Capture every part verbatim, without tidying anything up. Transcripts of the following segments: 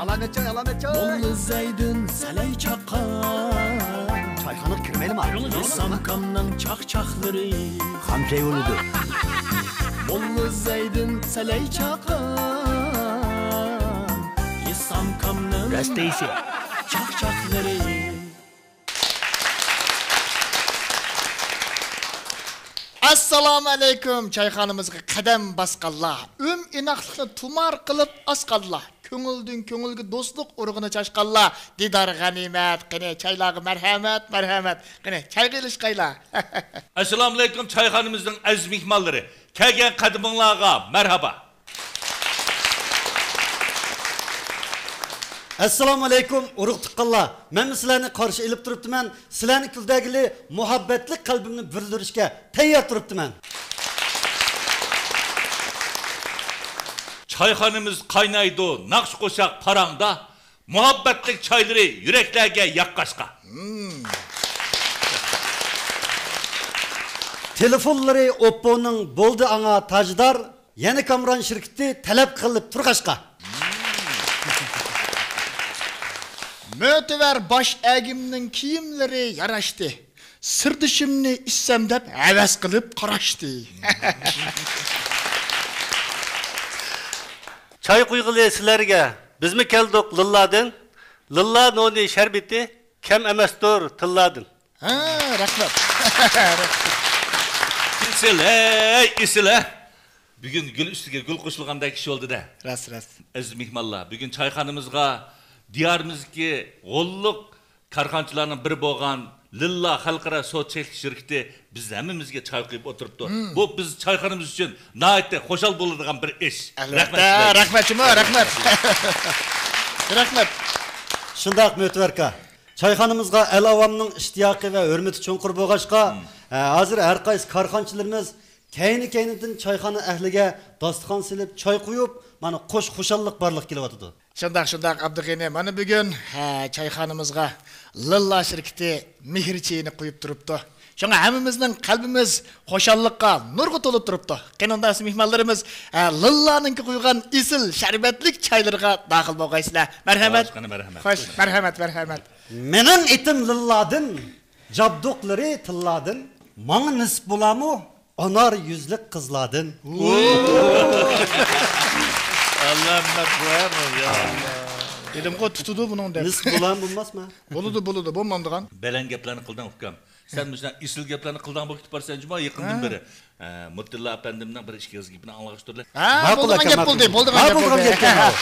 ئالامەتچاي، ئالامەتچاي. موللا زەيدىن سەلەي چاققان. چايخانىغا كىرمەيلىمۇ؟ ئىسامكامنىڭ چاقچاقلىرى. خام چاي بولىدۇ. موللا زەيدىن سەلەي چاققان. ئىسامكامنىڭ راست دەيسەن. چاقچاقلىرى. ئەسسالامۇ ئەلەيكۇم، چايخانىمىزغا قەدەم باسقانلار، ئۈم ئىناقلىقنى تۇمار قىلىپ ئاسقانلار، كۆڭۈلدىن كۆڭۈلگە دوستلۇق ئۇرۇقىنى چاچقانلار، دىدار غەنىيمەت، قېنى، چايلارغا مەرھەمەت، مەرھەمەت، قېنى، چايغا ئېلىشقايلا. ئەسسالامۇئەلەيكۇم، چايخانىمىزنىڭ ئەزىز مېھمانلىرى، كەلگەن قەدىمىڭلارغا مەرھابا. ئەسسالامۇئەلەيكۇم، ئۇرۇق تۇغقانلار. مەنمۇ سىلەرنى قارشى ئېلىپ تۇرۇپتىمەن. سىلەرنى كۈلدۈرگىلى، مۇھەببەتلىك قەلبىمنى بۈلدۈرۈشكە تەييار تۇرۇپتىمەن. چايخانىمىز قاينايدۇ ناخشا قوشاق پاراڭدا، مۇھەببەتلىك چايلىرى يۈرەكلەرگە ياققاچقا. تېلېفونلىرى ئوپپونىڭ بولدى ئاڭا تاجدار، يەنە كامران شىركىتى تەلەپ قىلىپ تۇرغاچقا. مۆتىۋەر باش ئەگىمنىڭ كىيىملىرى ياراشتى. سىردىشىمنى ئىچسەم دەپ ھەۋەس قىلىپ قاراشتى. چاي قۇيغىلى سىلەرگە، بىزمۇ كەلدۇق لىللادىن. لىللا نونى شەربىتى كەم ئەمەستۇر تىللادىن. ھە، رەھمەت. ئېسىل، ھەي، ئېسىل، ھە. بۈگۈن گۈل ئۈستىگە گۈل قوشۇلغاندەك ئىش بولدى-دە. راست، راست. ئەزىز مېھمانلار، بۈگۈن چايخانىمىزغا دىيارىمىزدىكى غوللۇق كارخانىچىلارنىڭ بىرى بولغان لىللا خەلقئارا سودا چەكلىك شىركىتى بىز ھەممىمىزگە چاي قۇيۇپ ئولتۇرۇپتۇ. بۇ بىز چايخانىمىز ئۈچۈن ناھايىتى خۇشال بولىدىغان بىر ئىش. ئەلۋەتتە، رەھمەت سىلەرگە. رەھمەت جۇمۇ، رەھمەت. رەھمەت. شۇنداق، مۆتىۋەر ئاكا. چايخانىمىزغا ئەل ئاۋامنىڭ ئىشتىياقى ۋە ھۆرمىتى چوڭقۇر بولغاچقا، ئە، ھازىر ھەر قايسى كارخانىچىلىرىمىز كەينى-كەينىدىن چايخانا ئەھلىگە داستىخان سېلىپ، چاي قۇيۇپ، مانا، قوش خۇشاللىق بارلىققا كېلىۋاتىدۇ. شۇنداق، شۇنداق، ئابدۇغېنى. مانا بۈگۈن، ھە، چايخانىمىزغا لىللا شىركىتى مېھىر چېيىنى قۇيۇپ تۇرۇپتۇ. شۇڭا ھەممىمىزنىڭ قەلبىمىز خۇشاللىققا، نۇرغا تولۇپ تۇرۇپتۇ. قېنى ئۇنداق مېھمانلىرىمىز، ھە، لىللانىڭكى قۇيغان ئېسىل شەربەتلىك چايلىرىغا داخىل بولغايسىلەر. مەرھەمەت. خوش، قېنى، مەرھەمەت. خوش، مەرھەمەت، مەرھەمەت. مېنىڭ ئېتىم لىللادىن، جابدۇقلىرى تىللادىن، ماڭا نېسىپ بولامۇ ئانار يۈزلۈك قىزلاردىن. ئاللا، مەت بۇ ھە، بۇ، يا ئاللا. دېدىمغۇ، تۇتىدۇ بۇنىڭ دەپ. نېسىپ بولامۇ بولماسمۇ؟ بولىدۇ، بولىدۇ، بولمامدىغان. بەلەن گەپلەرنى قىلدىڭ، ئۇكام. سەن مۇشۇنداق ئېسىل گەپلەرنى قىلىدىغان بولۇپ كېتىپ بارسەن جۇمۇ، يېقىندىن ھە. بېرى. ئە، مۇتىللا ئەپەندىمنىڭ بىر ئىككى ئېغىز گېپىنى ئاڭلىغۇچتۇرلى. ھە، ماقۇل بولىدىغان ئاكا، گەپ بولدى، ماقۇل. بولىدىغان گەپ بولدى.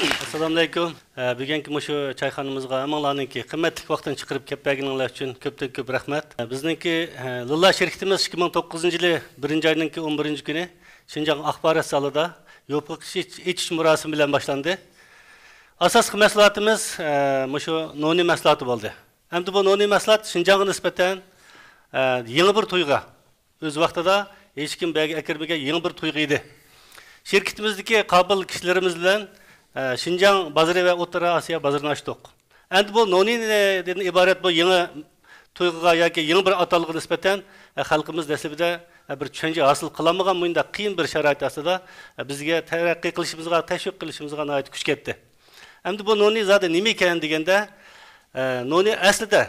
ئەسسالامۇئەلەيكۇم. ئە، بۈگۈنكى مۇشۇ چايخانىمىزغا ھەممىڭلارنىڭكى قىممەتلىك ۋاقتىنى چىقىرىپ كەپ بەرگىنىڭلار ئۈچۈن كۆپتىن كۆپ رەھمەت. ئە، بىزنىڭكى، ئە، لىللا شىركىتىمىز ئىككى مىڭ توققۇزىنچى يىلى بىرىنچى ئاينىڭكى ئون بىرىنچى كۈنى شىنجاڭ ئاخبارات زالىدا يوپۇرغا ئېچىش مۇراسىمى بىلەن باشلاندى. ئاساسلىق مەھسۇلاتىمىز، ئە، مۇشۇ نونى مەھسۇلاتى بولدى. ئەمدى بۇ نونى مەھسۇلات شىنجاڭغا نىسبەتەن، ئە، يېڭى بىر تۇيغۇ. ئۆز ۋاقتىدا ھېچكىم بەرگە ئەكىرمىگەن يېڭى بىر تۇيغۇ ئىدى. شىركىتىمىزدىكى قابىل كىشىلىرىمىز بىلەن، ئە، شىنجاڭ بازىرى ۋە ئوتتۇرا ئاسىيا بازىرىنى ئاچتۇق. ئەمدى بۇ نونىدىن ئىبارەت بۇ يېڭى تۇيغۇغا ياكى يېڭى بىر ئاتالغۇغا نىسبەتەن، ئە، خەلقىمىز دەسلىپىدە، ئە، بىر چۈشەنچە ھاسىل قىلالمىغان مۇنداق قىيىن بىر شارائىت ئاستىدا، ئە، بىزگە تەرەققىي قىلىشىمىزغا، تەشۋىق قىلىشىمىزغا ناھايىتى كۈچ كەتتى. ئەمدى بۇ نونى زادى نېمە ئىكەن دېگەندە، ئە، نونى ئەسلىدە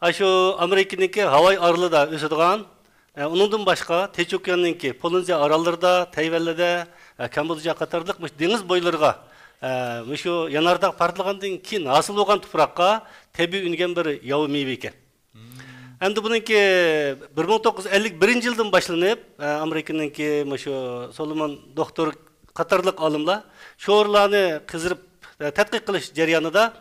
ئاشۇ ئامېرىكىنىڭكى ھاۋاي ئارىلىدا ئۆسىدىغان، ئە، ئۇنىڭدىن باشقا تىنچ ئوكياننىڭكى پولىنېزىيە ئاراللىرىدا، تەيۋەنلىدە، ئە، كامبودژا قاتارلىق مۇشۇ دېڭىز بويلىرىغا، ئە، مۇشۇ يانارتاغ پارتلىغاندىن كېيىن ھاسىل بولغان تۇپراققا تەبىئىي ئۈنگەن بىر ياۋا مېۋە ئىكەن. ئەمدى بۇنىڭكى بىر مىڭ توققۇز يۈز ئەللىك بىرىنچى يىلدىن باشلىنىپ، ئە، ئامېرىكىنىڭكى مۇشۇ سولومون دوختۇر قاتارلىق ئالىملار شورىلارنى قېزىپ، ئە، تەتقىق قىلىش جەريانىدا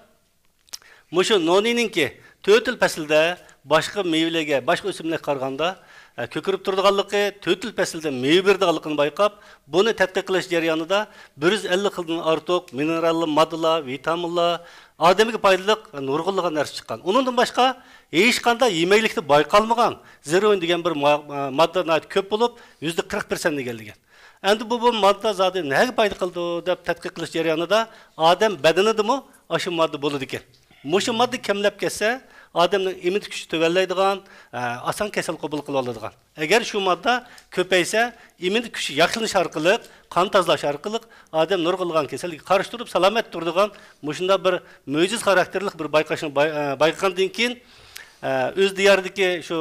مۇشۇ نونىنىڭكى تۆت يىل پەسىلدە باشقا مېۋىلەرگە، باشقا ئۆسۈملۈككە قارىغاندا، ئە، كۆكىرىپ تۇرىدىغانلىقى، تۆت يىل پەسىلدە مېۋە بېرىدىغانلىقىنى بايقاپ، بۇنى تەتقىق قىلىش جەريانىدا بىر يۈز ئەللىك خىلدىن ئارتۇق مىنېرال ماددىلار، ۋىتامىنلار، ئادەمگە پايدىلىق نۇرغۇنلىغان نەرسە چىققان. ئۇنىڭدىن باشقا، ھېچقانداق يېمەكلىكتە بايقالمىغان زېرۇئىن دېگەن بىر ما-، ماددا ناھايىتى كۆپ بولۇپ، يۈزدە قىرىق پىرسەنتنى ئىگىلىگەن. ئەمدى بۇ، بۇ ماددا زادى نەگە پايدا قىلىدۇ دەپ تەتقىق قىلىش جەريانىدا ئادەم بەدىنىدىمۇ ئاشۇ ماددا بولىدىكەن. مۇشۇ ماددا كەملەپ كەتسە، ئادەمنىڭ ئىممۇنىتېت كۈچى تۆۋەنلەيدىغان، ئە، ئاسان كېسەل قوبۇل قىلىۋالىدىغان. ئەگەر شۇ ماددا كۆپەيسە، ئىممۇنىتېت كۈچى ياخشىلىنىش ئارقىلىق، قان تازىلاش ئارقىلىق ئادەم نۇرغۇنلىغان كېسەلگە قارشى تۇرۇپ، سالامەت تۇرىدىغان مۇشۇنداق بىر مۆجىزە خاراكتېرلىك بىر بايقاشنى باي-، ئە، بايقىغاندىن كېيىن، ئە، ئۆز دىيارىدىكى شۇ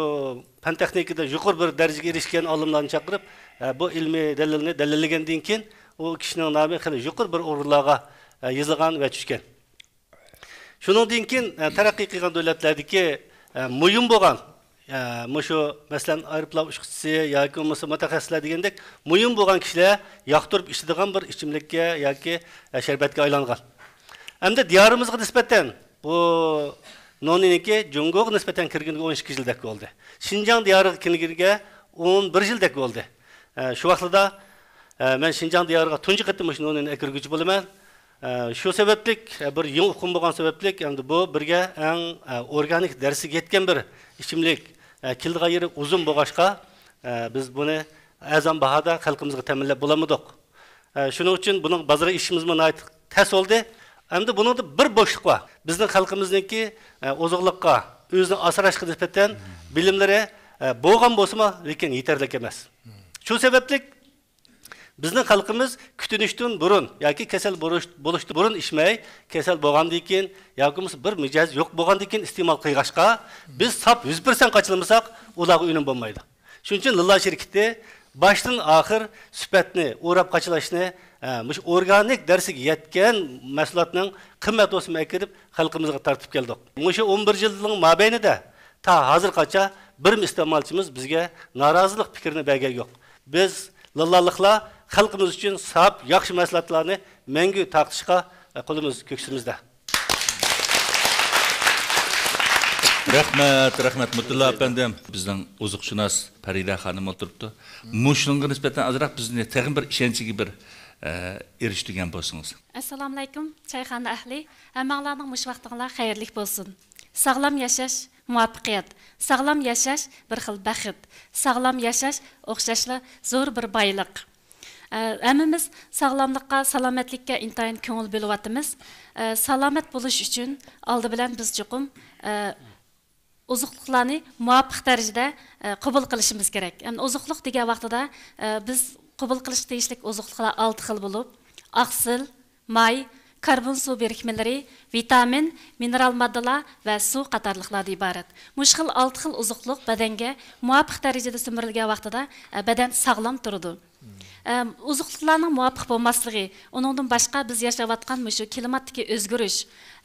پەن تېخنىكىدا يۇقىرى بىر دەرىجىگە ئېرىشكەن ئالىملارنى چاقىرىپ، ئە، بۇ ئىلمىي دەلىلنى دەلىللىگەندىن كېيىن، ئۇ كىشىنىڭ نامى خېلى يۇقىرى بىر ئورۇنلارغا، ئە، يېزىلغان ۋە چۈشكەن. شۇنىڭدىن كېيىن، ئە، تەرەققىي قىلغان دۆلەتلەردىكى، ئە، مۇھىم بولغان، ئە، مۇشۇ، مەسىلەن، ئايروپىلان ئۇچقۇچىسى ياكى بولمىسا مۇتەخەسسىسلەر دېگەندەك مۇھىم بولغان كىشىلەر ياقتۇرۇپ ئىچىدىغان بىر ئىچىملىككە ياكى، ئە، شەربەتكە ئايلانغان. ئەمدى دىيارىمىزغا نىسبەتەن بۇ نونىنىڭكى جۇڭگوغا نىسبەتەن كىرگىنىگە ئون ئىككى يىلدەك بولدى. شىنجاڭ دىيارىغا كىرگىنىگە ئون بىر يىلدەك بولدى. ئە، شۇ ۋاقتىدا، ئە، مەن شىنجاڭ دىيارىغا تۇنجى قېتىم مۇشۇ نونىنى ئەكىرگۈچى بولىمەن. ئە، شۇ سەۋەبلىك، ئە، بىر يېڭى ئۇقۇم بولغان سەۋەبلىك، ئەمدى بۇ بىرگە ئەڭ، ئە، ئورگانىك دەرىجىگە يەتكەن بىر ئىچىملىك، ئە، كېلىدىغان يېرى ئۇزۇن بولغاچقا، ئە، بىز بۇنى ئەرزان باھادا خەلقىمىزغا تەمىنلەپ بولالمىدۇق. ئە، شۇنىڭ ئۈچۈن بۇنىڭ بازارغا ئېشىشىمىزمۇ ناھايىتى تەس بولدى. ئەمدى بۇنىڭدا بىر بوشلۇق بار. بىزنىڭ خەلقىمىزنىڭكى، ئە، ئوزۇقلۇققا، ئۆزىنى ئاسراشقا نىسبەتەن بىلىملىرى، ئە، بولغان بولسىمۇ، لېكىن يېتەرلىك ئەمەس. شۇ سەۋەبلىك بىزنىڭ خەلقىمىز كۈتۈنۈشتىن بۇرۇن ياكى كېسەل بولۇش-، بولۇشتىن بۇرۇن ئىچمەي، كېسەل بولغاندىن كېيىن ياكى بولمىسا بىر مىجەز يوق بولغاندىن كېيىن ئىستېمال قىلغاچقا، بىز ساپ يۈز پىرسەنت قاچىلىمىساق، ئۇلارغا ئۈنۈم بولمايدۇ. شۇنىڭ ئۈچۈن لىللا شىركىتى باشتىن ئاخىر سۈپەتنى ئوراپ قاچىلاشنى، ئە، مۇشۇ ئورگانىك دەرىجىگە يەتكەن مەھسۇلاتنىڭ قىممەت بولسىمۇ ئەكىرىپ خەلقىمىزگە تارتىپ كەلدۇق. مۇشۇ ئون بىر يىلنىڭ مابەينىدە تا ھازىرغىچە بىرمۇ ئىستېمالچىمىز بىزگە نارازىلىق پىكرىنى بەرگەن يوق. بىز لىللالىقلار خەلقىمىز ئۈچۈن ساپ، ياخشى مەھسۇلاتلارنى مەڭگۈ تارقىتىشقا، ئە، قولىمىز كۆكسىمىزدە. رەھمەت، رەھمەت، مۇتىللا ئەپەندىم. بىزنىڭ ئوزۇقشۇناس پەرىدە خانىم ئولتۇرۇپتۇ. مۇشۇنىڭغا نىسبەتەن ئازراق بىزنى تېخىمۇ بىر ئىشەنچكە بىر، ئە، ئېرىشتۈرگەن بولسىڭىز. ئەسسالامۇئەلەيكۇم، چايخانا ئەھلى. ھەممىڭلارنىڭ مۇشۇ ۋاقتىڭلار خەيرلىك بولسۇن. ساغلام ياشاش، مۇۋەپپەقىيەت. ساغلام ياشاش، بىر خىل بەخت. ساغلام ياشاش، ئوخشاشلا زور بىر بايلىق. ئە، ھەممىمىز ساغلاملىققا، سالامەتلىككە ئىنتايىن كۆڭۈل بۆلۈۋاتىمىز. ئە، سالامەت بولۇش ئۈچۈن ئالدى بىلەن بىز چوقۇم، ئە، ئوزۇقلۇقلارنى مۇۋاپىق دەرىجىدە، ئە، قوبۇل قىلىشىمىز كېرەك. يەنى ئوزۇقلۇق دېگەن ۋاقتىدا، ئە، بىز قوبۇل قىلىشقا تېگىشلىك ئوزۇقلۇقلار ئالتە خىل بولۇپ، ئاقسىل، ماي، كاربون سۇ بىرىكمىلىرى، ۋىتامىن، مىنېرال ماددىلار ۋە سۇ قاتارلىقلاردىن ئىبارەت. مۇشۇ خىل ئالتە خىل ئوزۇقلۇق بەدەنگە مۇۋاپىق دەرىجىدە سۈمۈرۈلگەن ۋاقتىدا، ئە، بەدەن ساغلام تۇرىدۇ. ئە، ئوزۇقلۇقلارنىڭ مۇۋاپىق بولماسلىقى، ئۇنىڭدىن باشقا بىز ياشاۋاتقان مۇشۇ كىلىماتتىكى ئۆزگىرىش،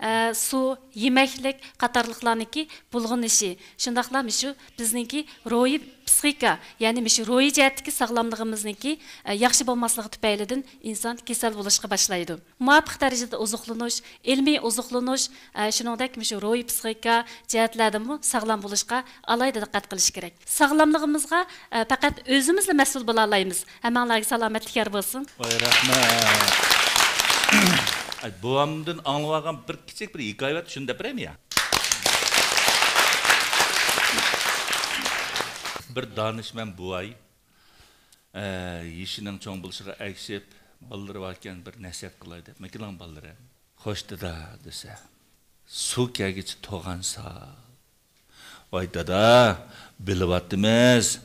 ئە، سۇ، يېمەكلىك قاتارلىقلارنىڭكى بۇلغىنىشى، شۇنداقلا مۇشۇ بىزنىڭكى روھىي پسىخىكا، يەنى مۇشۇ روھىي جەھەتتىكى ساغلاملىقىمىزنىڭكى، ئە، ياخشى بولماسلىقى تۈپەيلىدىن ئىنسان كېسەل بولۇشقا باشلايدۇ. مۇۋاپىق دەرىجىدە ئوزۇقلىنىش، ئىلمىي ئوزۇقلىنىش، ئە، شۇنىڭدەك مۇشۇ روھىي پسىخىكا جەھەتلەردىمۇ ساغلام بولۇشقا ئالاھىدە دىققەت قىلىش كېرەك. ساغلاملىقىمىزغا، ئە، پەقەت ئۆزىمىزلا مەسئۇل بولالايمىز. ھەممەڭلارگە سالامەتلىك يار بولسۇن. ۋاي، رەھمەت. ئاي، بوۋامدىن ئاڭلىۋالغان بىر كىچىك بىر ھېكايە بار، شۇنى دەپ بېرەيمۇ يا؟ بىر دانىشمەن بوۋاي، ئە، يېشىنىڭ چوڭ بولۇشىغا ئەگىشىپ، بالىلىرى باركەن، بىر نەسىھەت قىلاي دەپ، مەكىلان بالىلىرى. خوش دادا، دېسە، سۇ كەلگىچە توغان سال. ۋاي دادا، بىلىۋاتىمىز.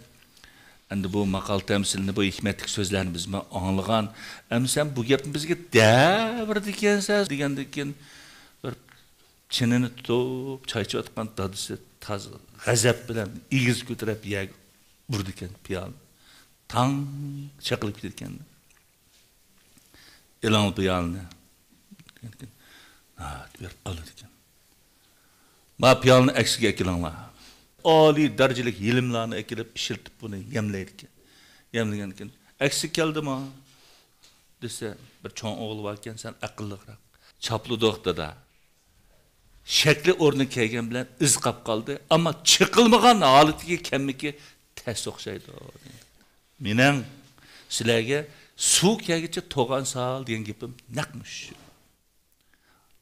ئەمدى بۇ ماقال تەمسىلنى، بۇ ھېكمەتلىك سۆزلەرنى بىزمۇ ئاڭلىغان. ئەمدى سەن بۇ گەپنى بىزگە دەۋېرىدىكەنسەن، دېگەندىن كېيىن بىر چىنىنى تۇتۇپ، چاي ئىچىۋاتقان دادىسى تازا غەزەپ بىلەن ئېگىز كۆتۈرۈپ يەرگە ئۇرىدىكەن پىيالىنى. تاڭ چېقىلىپ كېتىدىكەن. ئېلىڭلار پىيالىنى. ناھايىتى بېرىپ ئالىدىكەن. ما پىيالىنى ئەكسىگە ئەكېلىڭلار. ئالىي دەرىجىلىك ھېلىملارنى ئەكېلىپ ئىشلىتىپ بۇنى يەملەيدىكەن. يەملىگەندىن كېيىن، ئەكسىگە كەلدىما؟ دېسە، بىر چوڭ ئوغلى باركەن، سەن ئەقىللىقراق. چاپلىدۇق دادا. شەكلى ئورنىغا كەلگەن بىلەن ئىز قاپ قالدى، ئەمما چېقىلمىغان ھالىتىگە كەلمىكى تەس ئوخشايدۇ. مېنىڭ سىلەرگە سۇ كەلگىچە توغان سال دېگەن گېپىم نەق مۇشۇ.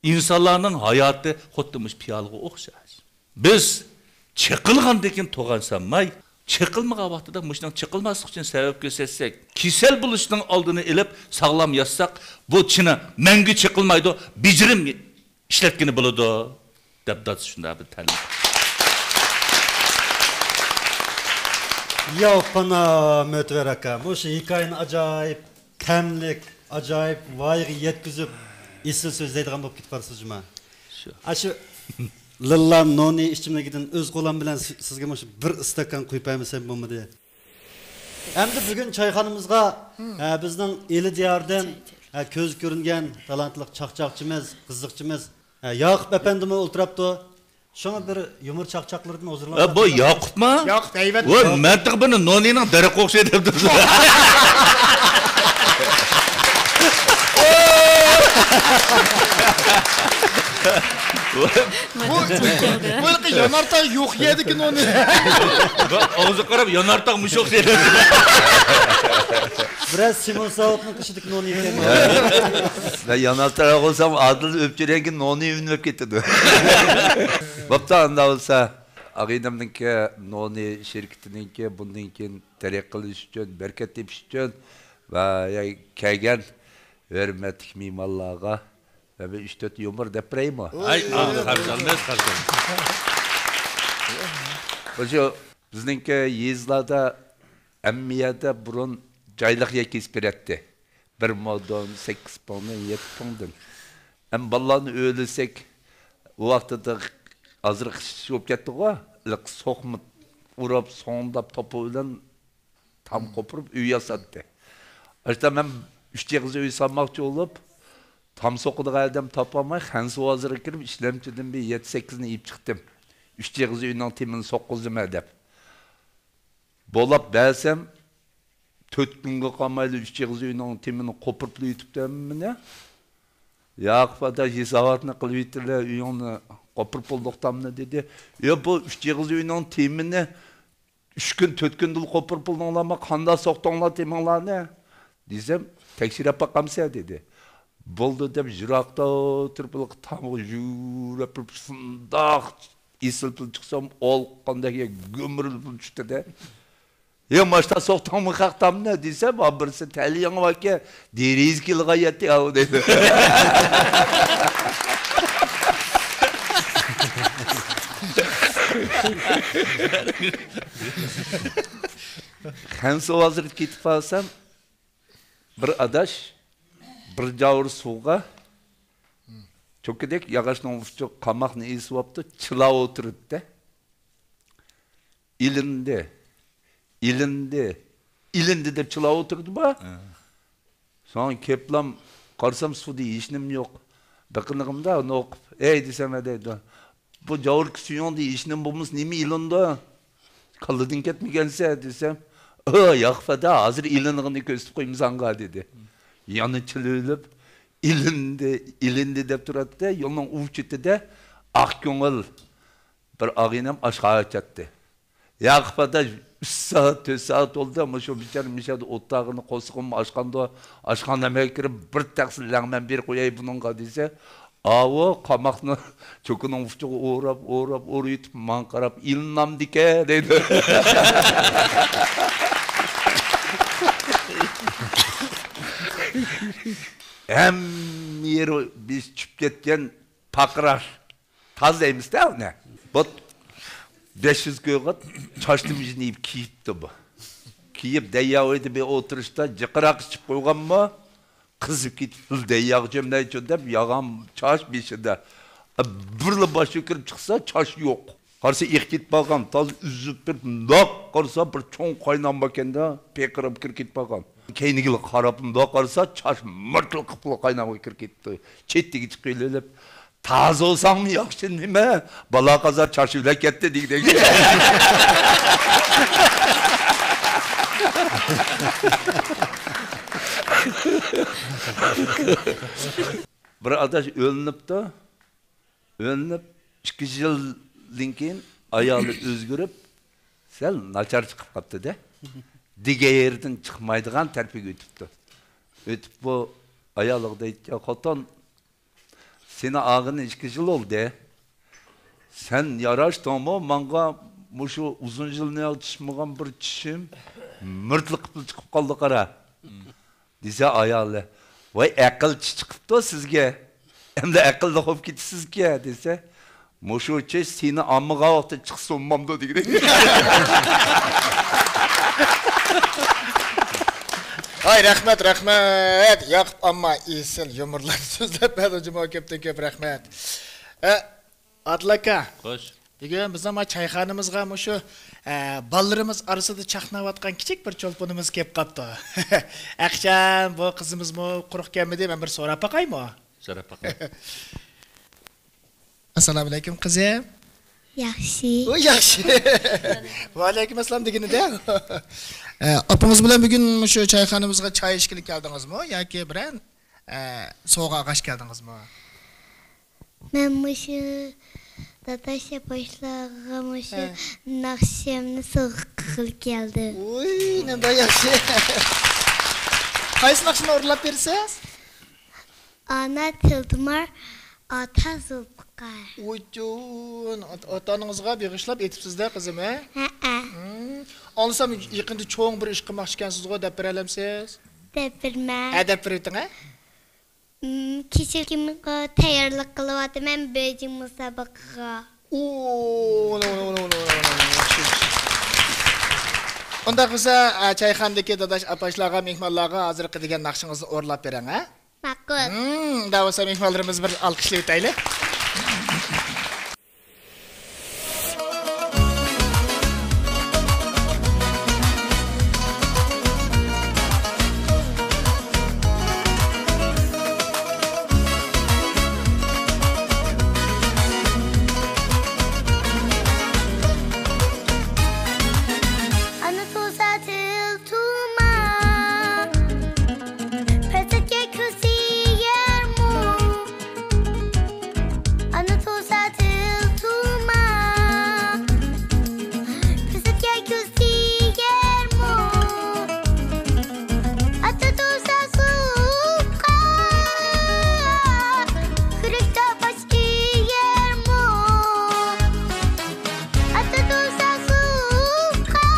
ئىنسانلارنىڭ ھاياتى خۇددى مۇشۇ پىيالىغا ئوخشاش. بىز چېقىلغاندىن كېيىن توغان سالماي، چېقىلمىغان ۋاقتىدا مۇشۇنىڭ چېقىلماسلىقى ئۈچۈن سەۋەب كۆرسەتسەك، كېسەل بولۇشنىڭ ئالدىنى ئېلىپ ساغلام ياشىساق، بۇ چىنە مەڭگۈ چېقىلمايدۇ، بېجىرىم ئىشلەتكىلى بولىدۇ، دەپ دادىسى شۇنداق بىر تەلىم. ياۋ پانا مۆتىۋەر ئاكا، مۇشۇ ھېكايىنى ئاجايىپ تەملىك، ئاجايىپ ۋايىغا يەتكۈزۈپ، ئېسىل سۆزلەيدىغان بولۇپ كېتىپ بارسىز جۇما. شۇ. ئاشۇ لىللا نونى ئىچىملىكىدىن ئۆز قولۇم بىلەن سى-، سىزگە مۇشۇ بىر ئىستاكان قۇيۇپ بەرمىسەم بولمىدى. ئەمدى بۈگۈن چايخانىمىزغا، ئە، بىزنىڭ ئىلى دىيارىدىن، ئە، كۆزگە كۆرۈنگەن تالانتلىق چاقچاقچىمىز، قىزىقچىمىز، ئە، ياقۇپ ئەپەندىمۇ ئولتۇراپتۇ. شۇڭا بىر يۇمۇر چاقچاقلىرىدىن ھازىرلاپ، ئە، بۇ ياقۇپما؟ ياقۇپ، ھەيۋەت. ۋاي، مەنتىق بىرنى نونىنىڭ دەرىقىگە ئوخشايدۇ دەپتۇ. بۇ، بۇ يانارتاغ يوق يەردىكى نونى. ئاغزىغا قاراپ، يانارتاغ مۇشۇ ئوخشايدۇ. بىرەر سىمون ساۋۇتنىڭ قېشىدىكى نونى ئىكەن. مەن يانارتاغ بولسام، ئادىل ئۆپچۈرەڭگە نونى ئۈنۈپ كېتىدۇ. بوپتۇ، ئاندا بولسا، ئاغىنەمنىڭكى نونى شىركىتىنىڭكى بۇندىن كېيىن تەرەققىي قىلىش ئۈچۈن، بەرىكەت تېپىش ئۈچۈن ۋە كەلگەن ھۆرمەتلىك مېھمانلارغا مەن بىر ئۈچ تۆت يۇمۇر دەپ بېرەيمۇ؟ ھەي، قارشى ئالىمىز، قارشى ئالىمىز. مۇشۇ بىزنىڭكى يېزىلاردا ھەممە يەردە بۇرۇن جايلىق يەر كېسىپ بېرەتتى. بىر مودون، سەككىز پۇڭدىن، يەتتە پۇڭدىن. ئەمما بالىلارنى ئۆيلىسەك، ئۇ ۋاقتىدا ھازىر قىش بولۇپ كەتتىغۇ، سوقما ئۇرۇپ، سوڭداپ، توپا بىلەن تام قوپۇرۇپ ئۆي ياساتتى. ئاشتا مەن ئۈچ ئېغىز ئۆي سالماقچى بولۇپ، تام سوقىدىغان ئادەم تاپالماي، خەنزۇ بازىرىغا كىرىپ، ئىشلەمچىدىن بىر يەتتە سەككىزنى يېيىپ چىقتىم. ئۈچ ئېغىز ئۆينىڭ تېمىنى سوققۇزىمەن دەپ. بولاپ بەرسەم، تۆت كۈنگە قالمايلا ئۈچ ئېغىز ئۆينىڭ تېمىنى قوپۇرۇپلا يېتىپتۇ ھەممىنى. ياقۇپ ئاداش، ھېساباتنى قىلىۋېتىلە، ئۆيۈڭنى قوپۇرۇپ بولدۇق تامنى، دېدى. يا، بۇ ئۈچ ئېغىز ئۆينىڭ تېمىنى ئۈچ كۈن، تۆت كۈندىلا قوپۇرۇپ بولدۇڭلارمۇ؟ قانداق سوقتۇڭلار تېمىڭلارنى؟ دېسەم، تەكشۈرۈپ باقامسەن، دېدى. بولدى دەپ، يىراقتا تۇرۇپ، تامغا يۈگۈرۈپ، شۇنداق ئېسىل پۇل چىقسام، ئالقاندەك يەر گۈمۈرۈل پۇل چۈشتى-دە. يا، ماشتا سوقتۇڭمۇ خەق تامنى؟ دېسەم، ھا، بىرسى تەلىيىڭ باركەن، دېرىزە كېلىغان يەتتى، ئاۋۇ، دەيدۇ. خەنزۇ بازىرىغا كېتىپ قالسام، بىر ئاداش بىر جاۋۇر سۇغا چوكىدەك ياغاچنىڭ ئۇچىغا قاماقنى ئېسىۋاپتۇ، چىلاپ ئولتۇرىدۇ-دە. ئېلىندى، ئېلىندى، ئېلىندى دەپ چىلاپ ئولتۇرىدۇ-بۇ. ھە. سوڭ كېلىپلام قارىسام، سۇدا ھېچنېمە يوق. بېقىنغىنىمدا ئۇنى ئوقۇپ، ئەي دېسەم، دەيدۇ، بۇ جاۋۇركى سۈيۈڭدە ھېچنېمە بولمىسا، نېمە ئېلىندى؟ كاللىدىن كەتمىگەنسەن دېسەم، ئۇ، ياقۇپ ئادا، ھازىر ئېلىنغىنىنى كۆرسىتىپ قويىمەن ساڭا، دېدى. يەنە چىلىۋېلىپ، ئېلىندى، ئېلىندى دەپ تۇراتتى. يولنىڭ ئۇ چېتىدە ئاق كۆڭۈل بىر ئاغىنەم ئاشخانا ئاچاتتى. ياقۇپ ئادا، ئۈچ سائەت، تۆت سائەت بولدى، مۇشۇ بىچارە مۇشۇ يەردە ئولتۇرغىنى، قورسىقىممۇ ئاچقاندۇ، ئاشخانا نەمەگە كىرىپ، بىر تەخسە لەڭمەن بېرىپ قوياي بۇنىڭغا، دېسە، ئاۋۇ قاماقنى چوكىنىڭ ئۇچىغا ئوراپ، ئوراپ، ئورىۋېتىپ، ماڭا قاراپ، ئېلىنامدىكەن، دەيدۇ. ھەممە يېرى بىز چۈشۈپ كەتكەن پاقىراش. تازىلايمىز-دە ئۇنى. بۇ بەش يۈز كويغا چاچنى مىجىنى يېيىپ كىيىپتۇ بۇ. كىيىپ، دەييا ئۆيدە بىر ئولتۇرۇشتا جىقراق ئىچىپ قويغانمۇ، قىزىپ كېتىپ، دەيياغا چۆمدەيچۇ دەپ، ياغان چاچ بېشىدا. بىرلا باش كۆتۈرۈپ چىقسا، چاچ يوق. قارىسا، ئېقىپ كېتىپ قالغان، تازا ئۈزۈپ بېرىپ، مۇنداق قارىسا، بىر چوڭ قاينام باركەن-دە، پىرقىراپ كىرىپ كېتىپ قالغان. كەينىگىلا قاراپ، مۇنداق قارىسا، چاچ مىرتىلقىپ قاينامغا كىرىپ كېتىپتۇ. چېتىگە چىقىۋېلىپ، تازا بولساڭمۇ ياخشى نېمە؟ بالا قازا چاچ بىلەن كەتتى دېگۈدەك. بىر ئاداش ئۆلۈنۈپتۇ. ئۆلۈنۈپ ئىككى يىلدىن كېيىن ئايالى ئۆزگىرىپ، سەل ناچار چىقىپ قاپتۇ-دە. دېگەن يېرىدىن چىقمايدىغان تەرىپىگە ئۆتۈپتۇ. ئۆتۈپ بۇ ئايالىغا دەيدىكەن، خوتۇن، سېنى ئالغىنى ئىككى يىل بولدى. سەن ياراشتىڭمۇ ماڭا؟ مۇشۇ ئۇزۇن يىلنى چىشمىغان بىر چىشىم مىرتلىقىپلا چىقىپ قالدى، قارا. دېسە ئايالى، ۋاي، ئەقىل چىش چىقىپتۇ سىزگە. ئەمدى ئەقىللىق بولۇپ كېتىسىزكەن، دېسە، مۇشۇ چىش سېنى ئالمىغان ۋاقىتتا چىقسا بولمامدۇ، دېگۈدەك. ھاي، رەھمەت، رەھمەت. ياقۇپ ئامما ئېسىل يۇمۇرلارنى سۆزلەپ بەردى جۇمۇ، كۆپتىن كۆپ رەھمەت. ئە، ئادىل ئاكا. خوش. بۈگۈن بىزنىڭ ما چايخانىمىزغا مۇشۇ، ئە، بالىلىرىمىز ئارىسىدا چاقناۋاتقان كىچىك بىر چولپىنىمىز كېلىپ قاپتۇ. ئەخشەم، بۇ قىزىمىزمۇ قۇرۇق كەلمىدى، مەن بىر سوراپ باقايمۇ؟ سوراپ باقاي. ئەسسالامۇئەلەيكۇم، قىزىم. ياخشى. ئۇ ياخشى. ۋەئەلەيكۇم ئەسسالام دېگىنىدە. ئە، ئاپىڭىز بىلەن بۈگۈن مۇشۇ چايخانىمىزغا چاي ئىچكىلى كەلدىڭىزمۇ ياكى بىرەر، ئە، سوۋغا ئالغاچ كەلدىڭىزمۇ؟ مەن مۇشۇ داداش ئاپاشلارغا مۇشۇ ھە. ناخشامنى سوۋغا قىلغىلى كەلدىم. ۋۇي، نېمانداق ياخشى. قايسى ناخشىنى ئورۇنلاپ بېرىسىز؟ ئانا تىلتىمار، ئاتا زۇلپىقار. ۋۇيجۇن، ئات-، ئاتا-ئانىڭىزغا بېغىشلاپ ئېيتىپسىز-دە، قىزىم، ھە؟ ھەئە. ھىم. ئاڭلىسام، يېقىندا چوڭ بىر ئىش قىلماقچىكەنسىزغۇ، دەپ بېرەلەمسىز؟ دەپ بېرىمەن. ھە، دەپ بېرىۋېتىڭ، ھە؟ ھىم، كېچىلىكىمغا تەييارلىق قىلىۋاتىمەن، بېيجىڭ مۇسابىقىگە. ئۇ، ئۇنى، ئۇنى، ئۇنى، ئۇنى، ئۇنى، ئۇنى، ياخشى، ياخشى. ئۇنداق بولسا، ئە، چايخانىدىكى داداش ئاپاشلارغا، مېھمانلارغا ھازىرقى دېگەن ناخشىڭىزنى ئورۇنلاپ بېرىڭ، ھە؟ ماقۇل. ھىم، ئۇنداق بولسا مېھمانلىرىمىزنى بىر ئالقىشلاۋېتەيلى. ئانا تۇغسا تىل تۇغما، پەرزەنتكە كۆز تىيەرمۇ؟ ئانا تۇغسا تىل تۇغما، پەرزەنتكە كۆز تىيەرمۇ؟ ئاتا تۇغسا سۇغا، كۆكرەكتە باش ئىگەرمۇ؟ ئاتا تۇغسا سۇغا،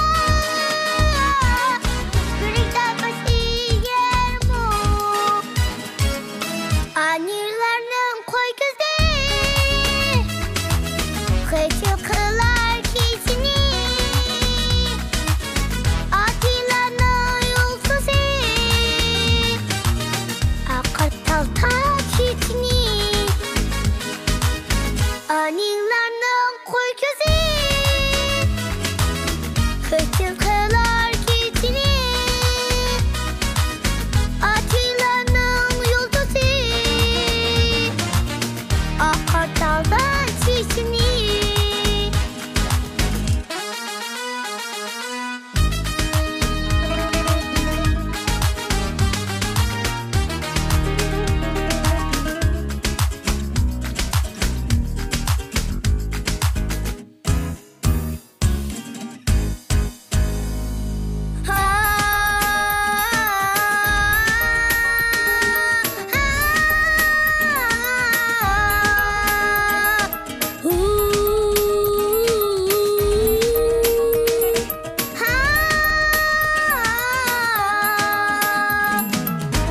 كۆكرەكتە باش ئىگەرمۇ؟ ئانىلارنىڭ قوي كۆزى خىجىل قىلار كېچىنى، ئاتىلارنىڭ يۇلتۇزى ئاقار تال تاش ئىچىنى. ئانىلارنىڭ قوي كۆزى خىجىل قىلار كېچىنى، ئاتىلارنىڭ يۇلتۇزى ئاقار تال تاش ئىچىنى.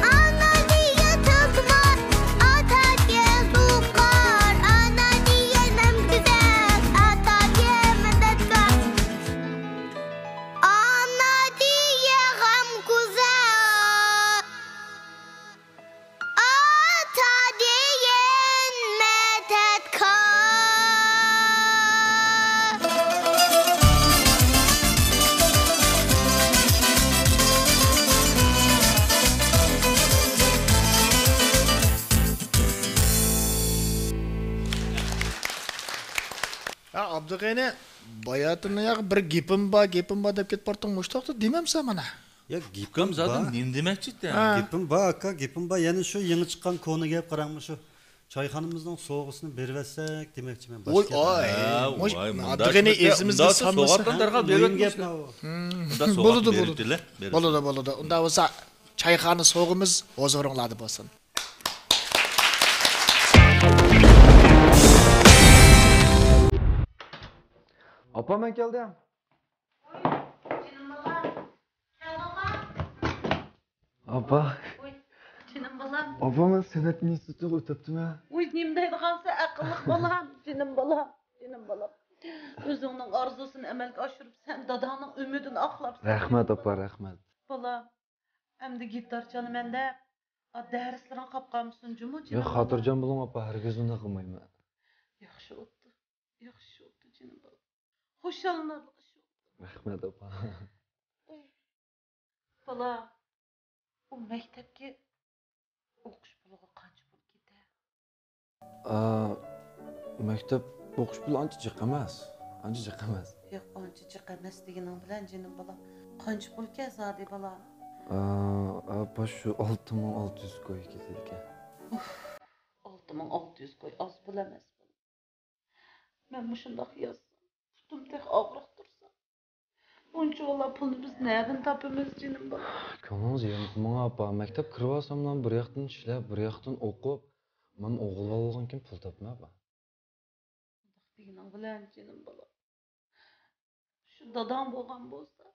ئانا دېگەن تىلتىمار، ئاتا دېگەن زۇلپىقار، ئانا دېگەن نەم گۈزەل، ئاتا دېگەن مەدەتكار. ئانا دېگەن غەمگۈزەر، ئاتا دېگەن مەدەتكار. ھە، ئابدۇغېنى، باياتىن ياق بىر گېپىم بار، گېپىم بار دەپ كېتىپ بارتىڭ، مۇشۇ توختى دېمەمسەن مانا. يا، گېپىم زادى بار. نېمە دېمەكچى ئىكەن؟ ھە. گېپىم بار، ئاكا، گېپىم بار. يەنە شۇ يېڭى چىققان كونا گەپ، قاراڭمۇ شۇ چايخانىمىزنىڭ سوۋغىسىنى بېرىۋەتسەك دېمەكچىمەن، باش ۋوي، كېتىپ. ئاي، ھە، ۋوي، مۇنداق ئادىغىنى ئېسىمىزگە سالمىسا. سوۋغاتنى دەرھال مۇھىم بېرىۋەتمىسە. گەپ ماۋۇ. ھىم. مۇنداق سوۋغاتنى بولىدۇ، بولىدۇ. بېرىۋېتىلە، بېرىۋېتىلە. بولىدۇ، بولىدۇ. ئۇنداق بولسا چايخانا سوۋغىمىز ھۇزۇرۇڭلاردا بولسۇن. ئاپا، مەن كەلدىم. ئاپا. ۋوي، جېنىم بالام. ئاپا، مەن سەنئەت ئىنستىتۇتىغا ئۆتۈپتىمەن. ۋوي، نېمە دەيدىغانسەن، ئەقىللىق بالام، جېنىم بالام، جېنىم بالام. ئۆزۈڭنىڭ ئارزۇسىنى ئەمەلگە ئاشۇرۇپ، سەن داداڭنىڭ ئۈمىدىنى ئاقلاپسەن. رەھمەت، ئاپا، رەھمەت. بالام، ئەمدى گىتار چالىمەن دەپ، ئا، دەرسلىرىڭ قاپ قالمىسۇن جۇمۇ، جېنىم. ياق، خاتىرجەم بولۇڭ، ئاپا، ھەرگىز ئۇنداق قىلمايمەن. ياخشى بوپتۇ، ياخشى بوپتۇ، جېنىم بالام. خۇشاللىنارلىق ئىش بوپتۇ. رەھمەت، ئاپا. بالا، ئۇ مەكتەپكە ئوقۇش پۇلىغا قانچە پۇل كېتە؟ ئا، مەكتەپ ئوقۇش پۇلى ئانچە جىق ئەمەس. ئانچە جىق ئەمەس. ياق، ئانچە جىق ئەمەس دېگىنىڭ بىلەن، جېنىم بالا. قانچە پۇلكەن زادى، بالا؟ ئا، ئاپا، شۇ ئالتە مىڭ ئالتە يۈز كوي كېتىدىكەن. ئۇف، ئالتە مىڭ ئالتە يۈز كوي ئاز پۇل ئەمەس. مەن مۇشۇنداق ياتسام، پۇتۇم تېخى ئاغرىق تۇرسا، ئۇنچىۋالا پۇلنى بىز نەدىن تاپىمىز، جېنىم بالا؟ كۆڭلىڭىز يېرىم قىلماڭ، ئاپا. مەكتەپ كىرىۋالساملا بىر ياقتىن ئىشلەپ، بىر ياقتىن ئوقۇپ، مانا ئوغۇل بالىلىغان كېيىن پۇل تاپىمەن، ئاپا. ئۇنداق دېگىنىڭ بىلەن، جېنىم بالا، شۇ داداڭ بولغان بولسا.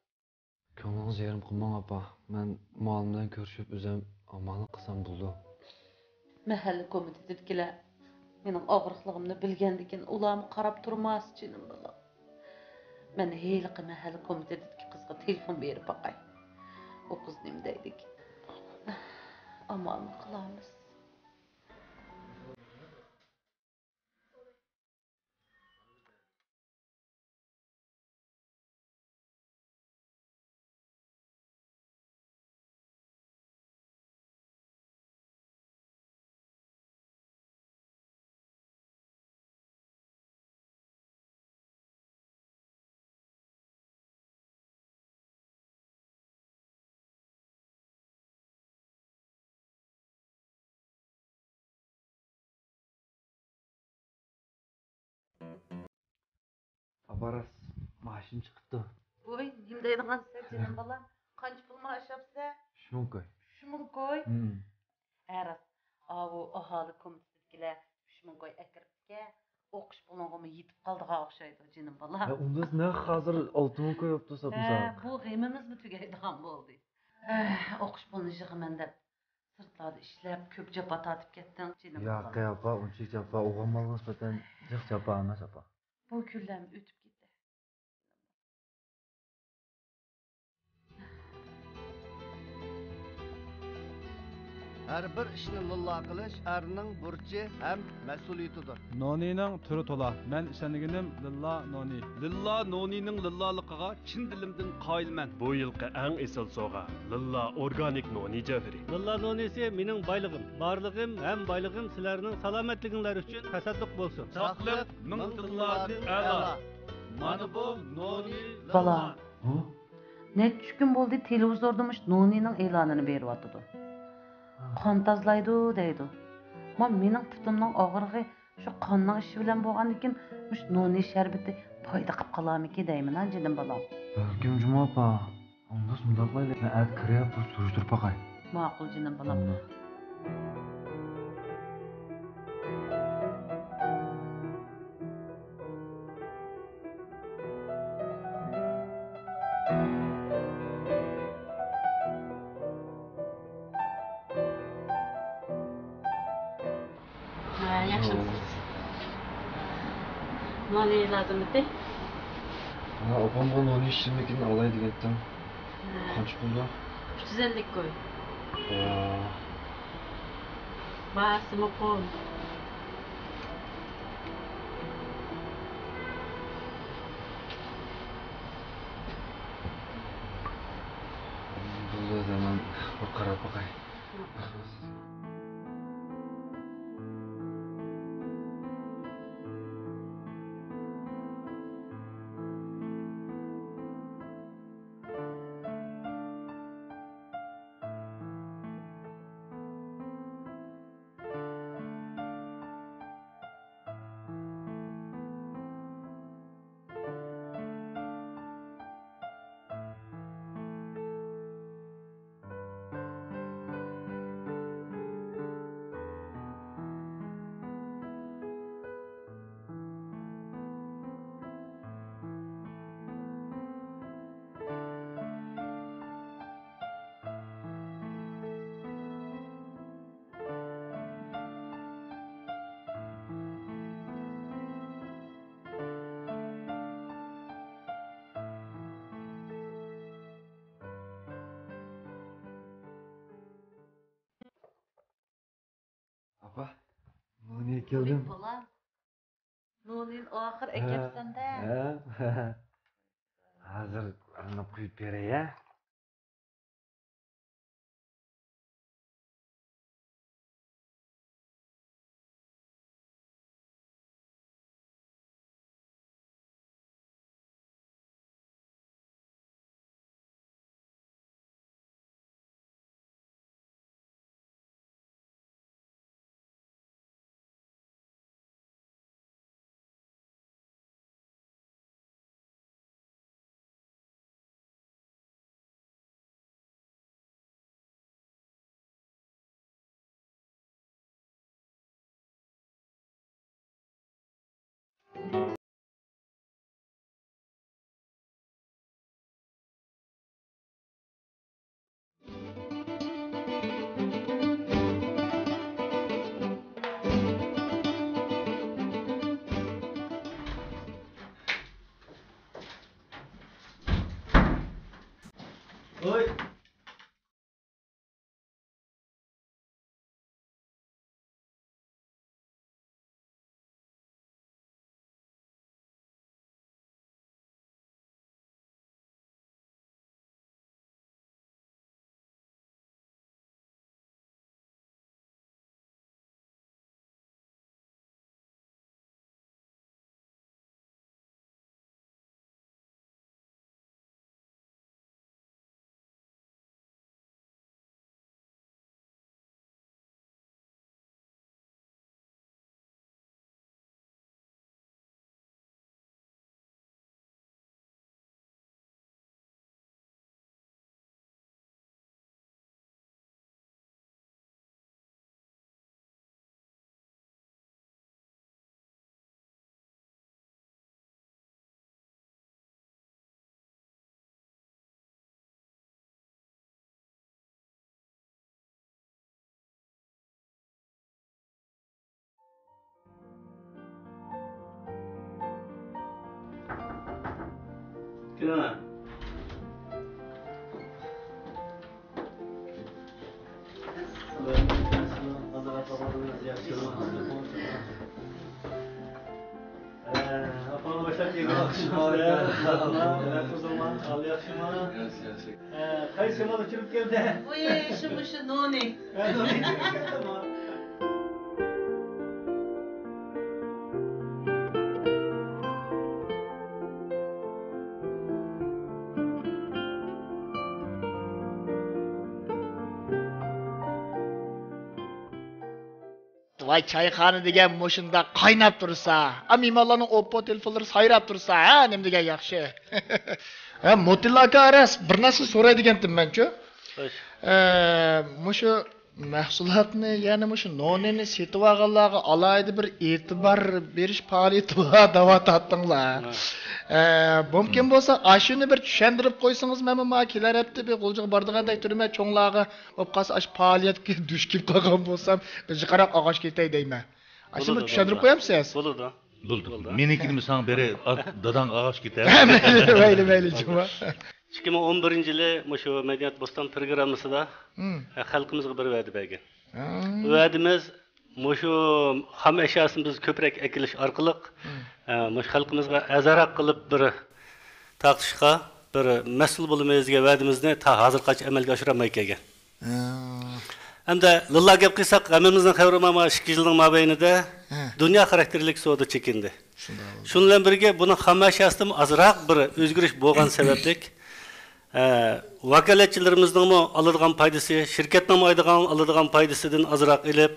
كۆڭلىڭىز يېرىم قىلماڭ، ئاپا. مەن مۇئەللىم بىلەن كۆرۈشۈپ، ئۆزۈم ئامانلىق قىلسام بولىدۇ. مەھەللە كومىتېتىدىكىلەر مېنىڭ ئاغرىقلىقىمنى بىلگەندىكىن، ئۇلارمۇ قاراپ تۇرماس، جېنىم بالام. مەن ھېلىقى مەھەللە كومىتېتىدىكى قىزغا تېلېفون بېرىپ باقاي. ئۇ قىز نېمە دەيدىكىن؟ ئامانلىق قىلارمىز. ئاپا، راست، مائاشىم چىقىپتۇ. ۋوي، نېمە دەيدىغانسەن، جېنىم بالام؟ قانچە پۇل مائاش ئاپسەن؟ ئۈچ مىڭ كوي. ئۈچ مىڭ كوي؟ ھىم. ھە، راست. ئاۋۇ ئاھالە كومىتېتىدىكىلەر ئۈچ مىڭ كوي ئەكىرىپتىكەن. ئوقۇش پۇلۇڭغىمۇ يېتىپ قالىدىغان ئوخشايدۇ، جېنىم بالام. ھە، ئۇنداق نەق ھازىر ئالتە مىڭ كوي بوپتۇ، ھە، ساتمىساڭ. بۇ غېمىمىزمۇ تۈگەيدىغان بولدى. ھە، ئوقۇش پۇلىنى يىغىمەن دەپ سىرتلاردا ئىشلەپ، كۆپ جاپا تارتىپ كەتتىڭ، جېنىم بالام. ياق، ئاپا، ئۇنچىلىك جاپا ئوغۇل بالىغا نىسبەتەن جىق جاپا ئەمەس، ئاپا. بۇ كۈنلەرمۇ ئۆتۈپ كېتەر. ھەر بىر ئىشنى لىللا قىلىش ئەرنىڭ بۇرچى ھەم مەسئۇلىيىتىدۇر. نونىنىڭ تۈرى تولا. مەن ئىشەنگىنىم لىللا نونى. لىللا نونىنىڭ لىللالىقىغا چىن دىلىمدىن قايىلمەن. بۇ يىلقى ئەڭ ئېسىل سوۋغا، لىللا ئورگانىك نونى جەۋھىرى. لىللا نونىسى مېنىڭ بايلىقىم، بارلىقىم ھەم بايلىقىم سىلەرنىڭ سالامەتلىكىڭلار ئۈچۈن تەسەددۇق بولسۇن. ساقلىق مىڭ تىللاردىن ئەلا. مانا بۇ نونى لىللا. بالا. ھە؟ نەچچە كۈن بولدى تېلېۋىزوردا مۇشۇ نونىنىڭ ئېلانىنى بېرىۋاتىدۇ. قان تازىلايدۇ دەيدۇ. ما مېنىڭ پۇتۇمنىڭ ئاغرىقى شۇ قاننىڭ ئىشى بىلەن بولغاندىكىن، مۇشۇ نونى شەربىتى پايدا قىپ قالارمىكىن دەيمەن، جېنىم بالام. بەلكىم جۇمۇ ئاپا. ئۇنداق مۇنداق قىلايلى، مەن ئەتە كىرىپ بىر سۈرۈشتۈرۈپ باقاي. ماقۇل، جېنىم بالام. مم. ھە، ياخشىمۇسىز؟ نونى لازىم ئىدى. ھە، ئاپامغا نونى ئىشلىمىكىنى ئالاي دېگەنتىم. ھە. قانچە پۇل بۇ؟ ئۈچ يۈز ئەللىك كوي. ھە. باھاسى مۇقىم. بولدى، مەن بىر قاراپ باقاي. ۋاھ، نونى كەلدىم. بالام، نونىنى ئاخىر ئەكەپسەن-دە. ھە، ھە. ھازىر ئاندىن قۇيۇپ بېرەي، ھە. ھوي. كىرىڭە. ئاپاڭ باشلاپ كەلگەن. ياخشىمۇ؟ ياخشىمۇ؟ ياخشىمۇ؟ قايسى شامال ئۇچۇرۇپ كەلدى؟ ۋۇي، شۇ مۇشۇ نونى. ۋاي، چايخانا دېگەن مۇشۇنداق قايناپ تۇرسا، ئا، مېھمانلارنىڭ ئوپپو تېلېفونلىرى سايراپ تۇرسا، ھە، نېمە دېگەن ياخشى. ھە، مۇتىللا ئاكا، راست بىر نەرسە سوراي دېگەنتىم مەنچۇ. خوش. ئە، مۇشۇ مەھسۇلاتنى، يەنى مۇشۇ نونىنى سېتىۋالغانلارغا ئالاھىدە بىر ئېتىبار بېرىش پائالىيىتى بار دەۋاتاتتىڭلار. ھە. ئە، مۇمكىن بولسا، ئاشۇنى بىر چۈشەندۈرۈپ قويسىڭىز، مەنمۇ ما كېلەر ھەپتە بىر غۇلجىغا بارىدىغاندەك تۇرىمەن، چوڭلارغا بولۇپ قالسا، ئاشۇ پائالىيەتكە دۈچ كېلىپ قالغان بولسام، بىر جىقراق ئاغاچ كېتەي دەيمەن. ئاشۇنى بىر چۈشەندۈرۈپ قويامسىز؟ بولىدۇ. بولىدۇ. بولدى. مېنىڭكىنىمۇ ساڭا بېرەي، داداڭ ئاغاچ كېتەر. مەيلى، مەيلى، مەيلى، جۇمۇ. ئىككى مىڭ ئون بىرىنچى يىلى مۇشۇ مەدەنىيەت بوستان پىروگراممىسىدا، مم، خەلقىمىزغا بىر ۋەدە بەرگەن. ھە. ۋەدىمىز مۇشۇ خام ئەشياسىنى بىز كۆپرەك ئەكېلىش ئارقىلىق، مم، مۇشۇ خەلقىمىزغا ئەرزانراق قىلىپ بىر تارقىتىشقا بىر مەسئۇل بولىمىز دېگەن ۋەدىمىزنى تا ھازىرغىچە ئەمەلگە ئاشۇرالماي كەلگەن. ھە. ئەمدى لىللا گەپ قىلساق، ھەممىمىزنىڭ خەۋىرى بار، مانا ئىككى يىلنىڭ مابەينىدە، ھە، دۇنيا خاراكتېرلىك سودا چېكىندى. شۇنداق بولدى. شۇنىڭ بىلەن بىرگە، بۇنىڭ خام ئەشياسىدىمۇ ئازراق بىر ئۆزگىرىش بولغان سەۋەبلىك، ئە، ۋاكالەتچىلىرىمىزنىڭمۇ ئالىدىغان پايدىسى، شىركەتنىڭمۇ ئايدىغان، ئالىدىغان پايدىسىدىن ئازراق ئېلىپ،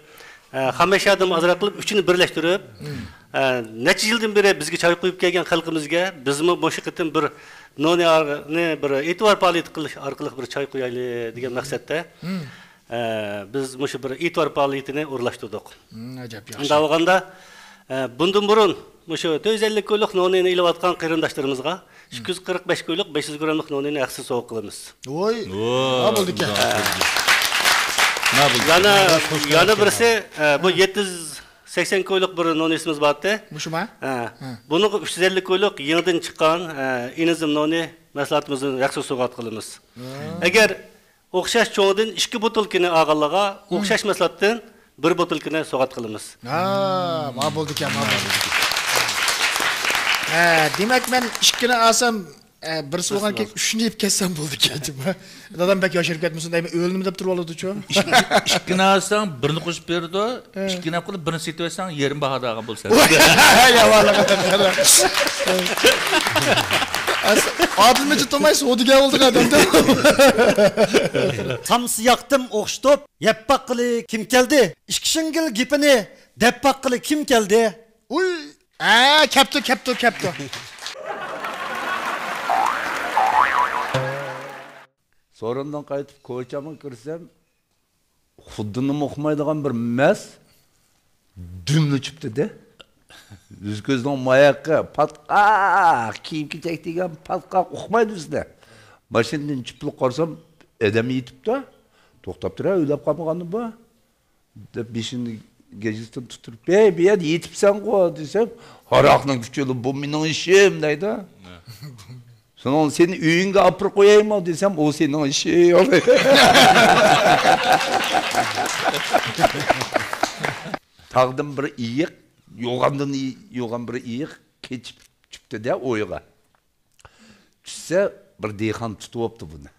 ئە، خام ئەشيادىن ئازراق قىلىپ، ئۈچىنى بىرلەشتۈرۈپ، مم، ئە، نەچچە يىلدىن بېرى بىزگە چاي قۇيۇپ كەلگەن خەلقىمىزگە بىزمۇ مۇشۇ قېتىم بىر نونىنى بىر ئېتىبار پائالىيىتى قىلىش ئارقىلىق بىر چاي قۇيايلى دېگەن مەقسەتتە، مم، ئە، بىز مۇشۇ بىر ئېتىبار پائالىيىتىنى ئورۇنلاشتۇردۇق. مم، ئەجەب ياخشى. شۇنداق بولغاندا، ئە، بۇندىن بۇرۇن مۇشۇ تۆت يۈز ئەللىك كويلۇق نونىنى ئېلىۋاتقان قېرىنداشلىرىمىزغا ئىككى يۈز قىرىق بەش كويلۇق بەش يۈز گراملىق نونىنى ھەقسىز سوۋغا قىلىمىز. ۋوي! ۋوي! ھا، بولدىكەن. ھا، بولدى. يەنە، يەنە بىرسى، ئە، بۇ يەتتە يۈز سەكسەن كويلۇق بىر نونىسىمىز بارتى. مۇشۇما؟ ھە. ھە. بۇنىڭغا ئۈچ يۈز ئەللىك كويلۇق يېڭىدىن چىققان، ئە، ئىنىزىم نونى مەھسۇلاتىمىزنى ھەقسىز سوۋغات قىلىمىز. ھە. ئەگەر ئوخشاش چوڭىدىن ئىككى بوتۇلكىنى ئالغانلارغا، ھە، ئوخشاش مەھسۇلاتتىن بىر بوتۇلكىنى سوۋغات قىلىمىز. ھا، ما بولدىكەن، ما بولدىكەن. ھە، دېمەك، مەن ئىككىنى ئالسام، ئە، بىرسى بولغان كېيىن ئۈچنى يەپ كەتسەم بولدىكەن جۇمۇ. دادام بەك ياشىرىپ كەتمىسۇن دەيمەن، ئۆلىمۇ دەپ تۇرۇۋالىدۇچۇ. ئىككىنى ئالساڭ، بىرنى قوشۇپ بېرىدۇ. ھە. ئىككىنى ئاپ قىلىپ، بىرنى سېتىۋەتسەڭ، يېرىم باھادا ئالغان بولىسەن. ياۋانلىق. ئادىل مىجىت تۇرماي سودىگەر بولدى ئادەمدە. تامسا ياقتىم ئوخشىتىپ، يەپ باققىلى كىم كەلدى؟ ئىككى شىڭگىل گېپىنى دەپ باققىلى كىم كەلدى؟ ئۇي، ئە، كەپتۇ، كەپتۇ، كەپتۇ. سورۇندىن قايتىپ كوچامغا كىرسەم، خۇددىنىمۇ ئۇقمايدىغان بىر مەس دۈملا چۈپتىدە. يۈز كۆزنىڭ ماياقى، پاتقاق، كىيىم كېچەك دېگەن پاتقاق ئۇقمايدۇ بىزدە. ماشىنىدىن چۈپلىك قارىسام، ئادەم يېتىپتۇ. توختاپ تۇرە، ئۆيلەپ قالمىغانمۇ بۇ؟ دەپ بېشىنى گەجگىسىدىن تۇتۇپ، ھەي، بۇ يەردە يېتىپسەنغۇ دېسەم، ھاراقنىڭ كۈچى بىلەن بۇ مېنىڭ ئىشىم دەيدۇ. سېنىڭ، سېنى ئۆيۈڭگە ئاپىرىپ قويايمۇ دېسەم، ئۇ سېنىڭ ئىشىڭ. تاغدىن بىر ئېيىق، يوغاندىن، يوغان بىر ئېيىق قېچىپ چۈشۈپتۇ-دە ئويغا. چۈشسە، بىر دېھقان تۇتۇۋاپتۇ بۇنى.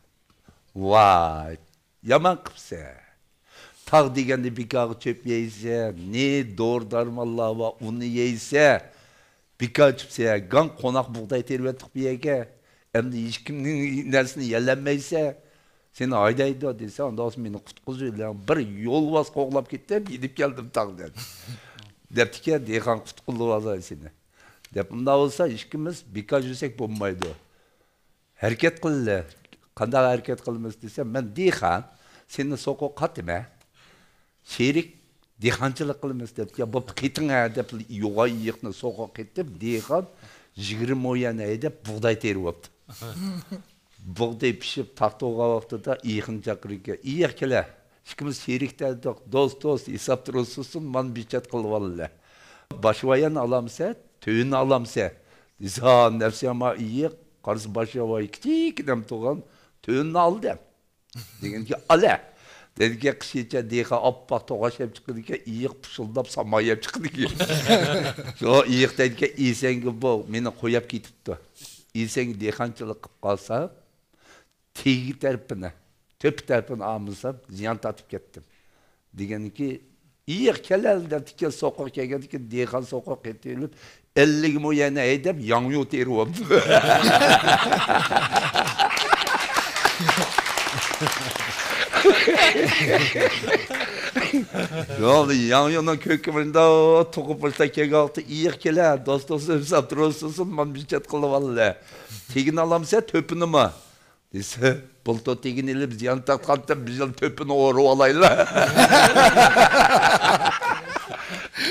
ۋاي، يامان قىپسەن. تاغ دېگەندە بىكارغا چۆپ يەيسەن، نى دورا-دارمانلار بار، ئۇنى يەيسەن. بىكار چۈپسەن، گاڭ قوناق بۇغداي تېرىۋەتتۇق بۇ يەرگە. ئەمدى ھېچكىمنىڭ نەرسىنى يەلەنمەيسەن. سېنى ھايدايدۇ دېسە، ئانداق بولسا مېنى قۇتقۇزۇۋېلىڭ. بىر يولۋاس قوغلاپ كەتتىم، يېنىپ كەلدىم تاغدىن. دەپتىكەن، دېھقان قۇتقۇزۇۋالاي سېنى. دەپ، ئۇنداق بولسا ئىككىمىز بىكار يۈرسەك بولمايدۇ. ھەرىكەت قىلىلى. قانداق ھەرىكەت قىلىمىز دېسە، مەن دېھقان، سېنى سوقۇپ قاتىمەن. شېرىك دېھقانچىلىق قىلىمىز دەپ، يا بوپتۇ، قېتىڭ ھە دەپ، يوغان ئېيىقنى سوقۇپ قېتىپ، دېھقان يىگىرمە مو يۈەن ھەيدەپ بۇغداي تېرىۋاپتۇ. بۇغداي پىشىپ، تارتىۋالغان ۋاقتىدا ئېيىقنى چاقىرىدىكەن، ئېيىق كېلە، ئىككىمىز شېرىك دەردۇق، دوست، دوست، ھېساب تۇرۇشسۇن، مانا بېچەت قىلىۋالىلى. باشۋايان ئالامسە، تۆۋىنى ئالامسە؟ دېسە، ھا، نەپسى يامان ئېيىق، قارىسا باشۋاي كىچىككىنەم تۇرغان، تۆۋىنى ئالدى. دېگەنكى، ئالە! دېدىكى، قىشىچە دېھقان ئاپئاق توقاچ يەپ چىقىدىكەن، ئېيىق پۇشۇلداپ سامان يەپ چىقىدىكەن. شۇ ئېيىق دەيدىكەن، ئېسەڭگە بۇ مېنى قوياپ كېتىپتۇ. ئېسەڭگە دېھقانچىلىق قىلىپ قالسا، تېگى تەرىپىنى، تۆپە تەرىپىنى ئالمىسام، زىيان تارتىپ كەتتىم. دېگەنكى، ئېيىق كېلەل دەپتىكەن، سوقۇق كەلگەندىكىن، دېھقان سوقۇق قېتىۋېلىپ، ئەللىك مو يەنە ھەيدەپ، ياڭيۇ تېرىۋاپتۇ. ياڭيۇنىڭ كۆكى مۇنداق توقۇپ باشلاپ كەلگەن ۋاقتى، ئېيىق كېلە، دوست، دوست، ھېساب تۇرۇشسۇن، مانا بېچەت قىلىۋالدى. تېگىنى ئالامسەن، تۆپىنىمۇ؟ دېسە، بۇلتۇر تېگىنى ئېلىپ زىيان تارتقانتىم، بىز يەنە تۆپىنى ئورىۋالايلى.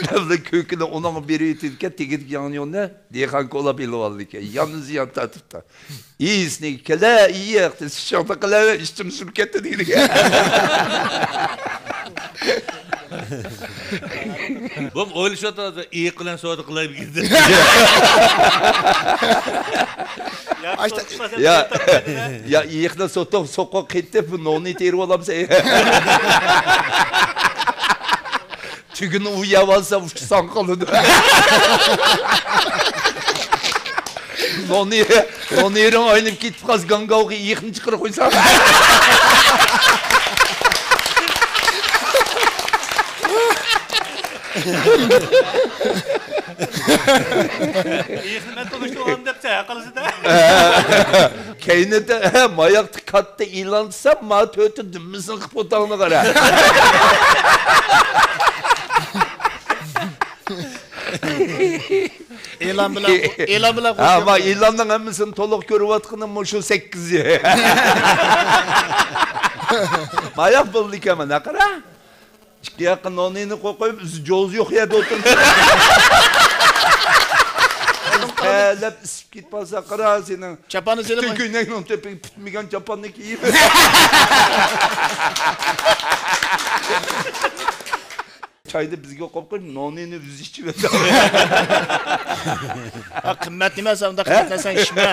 دەپلا كۆكىنى ئۇنىڭغا بېرىۋېتىدىكەن، تېگىدىكى ياڭيۇنى دېھقان كولاپ ئېلىۋالىدىكەن، يەنە زىيان تارتىپتۇ. ئىيىسىنى كېلە، ئېيىق دېسە، شىڭدا قىلەۋەر، ئىچىم سۈرۈپ كەتتى دېيدىكەن. بۇ ئويلىشىۋاتىدۇ، ئېيىق بىلەن سودا قىلاي بۈگۈن دەپ. يا، يا، ئېيىقنى سوتۇق سوقۇپ قېتىپ، نوننى تېرىۋالامسەن. تۈگۈن ئۇ يەۋالسا، ئۇچساڭ قالىدۇ. نوننى، نوننىرىڭ ئايلىنىپ كېتىپ قالسا، گاڭگاۋغا ئېيىقنى چىقىرىپ قويساڭ. ئېيىقنى مەن تونۇشتۇرغان دەپ سەھە قىلىسىدە. كەينىدە، ماياقتا كاتتا ئېلان دېسەم، ما تۆتى دۈمبىسىنى قىلىپ ئوتاڭنى قارا. ئېلان بىلەن، ئېلان بىلەن ھە، ما ئېلاننىڭ ھەممىسىنى تولۇق كۆرۈۋاتقىنىم مۇشۇ سەككىز يىل. ماياق بولدىكەن مانا، قارا. ئىككى ياققا نوننىنى قويۇپ، ئۆزى جوزى يوق يەردە ئولتۇرۇپ. تەرلەپ ئىسسىپ كېتىپ قالسا، قارا سېنىڭ چاپاننى سېلىپ پۈتۈن كۆينەكنىڭ تۆپىگە پۈتمىگەن چاپاننى كىيىپ. چاينى بىزگە قويۇپ قويۇپ، نوننىنى ئۆزى ئىچىۋېتىدۇ. ھە، قىممەت نېمە، سەن ئۇنداق قىممەت نەرسەنى ئىچمە.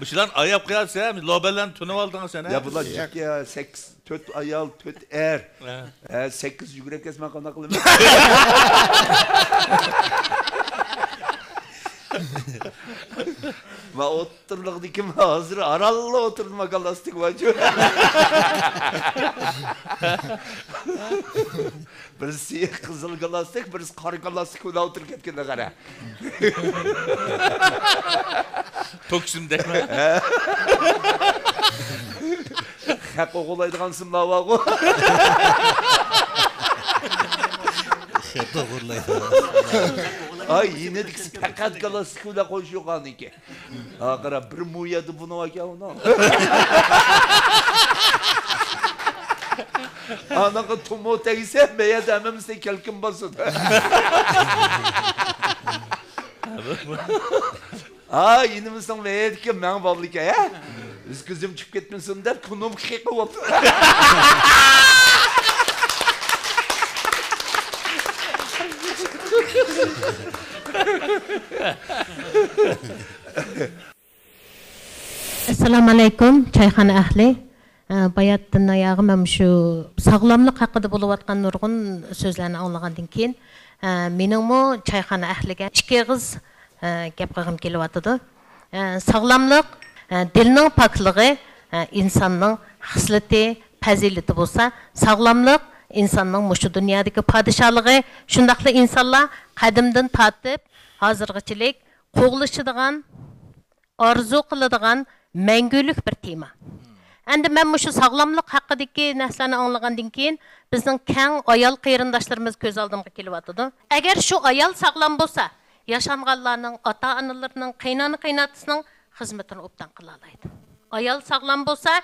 مۇشۇلارنى ئاياپ قوياپسەن، لوبەلەرنى تونۇۋالدىڭ سەن، ھە؟ يا، بۇلار جىق يا، سەككىز، تۆت ئايال، تۆت ئەر. ھە. ھە، سەككىز يۈگرەپ كەتسە مەن قانداق قىلىمەن؟ مەن ئوتتۇرىلىقتىكىم ھازىر ئارانلا ئولتۇردۇم، گالاستىك بارچۇ. بىرسى قىزىل گالاستىك، بىرسى قارا گالاستىك بىلەن ئولتۇرۇپ كەتكەندە قارا. توكسىمدەكمۇ؟ ھە. خەق ئوغرىلايدىغان سىملار بارغۇ. خەق ئوغرىلايدىغان. ئاي، يېنىدىكىسى پەقەت گالاستىك بىلەن قوشۇلغانىكەن. ھا، قارا، بىر مۇ يەردە بۇنىڭ ئىكەن ئۇنىڭ. ئاناڭغا تۇمۇ تەگسە، مەيەردە ھەممىمىزنى كەلكۈن باسىدۇ. ھا، يېنىمىزنىڭ مەيەردىكى مەڭ بالىكەن، ھە؟ ئۆز كۆزۈم چۈشۈپ كەتمىسۇن دەپ، كۇنۇم خىقى بوپتۇ. ئەسسالامۇئەلەيكۇم، چايخانا ئەھلى. ئە، باياتتىن ئاياغى مەن مۇشۇ ساغلاملىق ھەققىدە بولۇۋاتقان نۇرغۇن سۆزلەرنى ئاڭلىغاندىن كېيىن، ئە، مېنىڭمۇ چايخانا ئەھلىگە ئىككى ئېغىز، ئە، گەپ قىلغۇم كېلىۋاتىدۇ. ئە، ساغلاملىق، ئە، دىلنىڭ پاكلىقى، ئە، ئىنساننىڭ خىسلىتى، پەزىلىتى بولسا، ساغلاملىق ئىنساننىڭ مۇشۇ دۇنيادىكى پادىشاھلىقى. شۇنداقلا ئىنسانلار قەدىمدىن تارتىپ ھازىرغىچىلىك قوغلىشىدىغان، ئارزۇ قىلىدىغان مەڭگۈلۈك بىر تېما. ئەمدى مەن مۇشۇ ساغلاملىق ھەققىدىكى نەرسىلەرنى ئاڭلىغاندىن كېيىن، بىزنىڭ كەڭ ئايال قېرىنداشلىرىمىز كۆز ئالدىمغا كېلىۋاتىدۇ. ئەگەر شۇ ئايال ساغلام بولسا، ياشانغانلارنىڭ، ئاتا-ئانىلىرىنىڭ، قېيىنئانا-قېيىنئاتىسىنىڭ خىزمىتىنى ئوبدان قىلالايدۇ. ئايال ساغلام بولسا،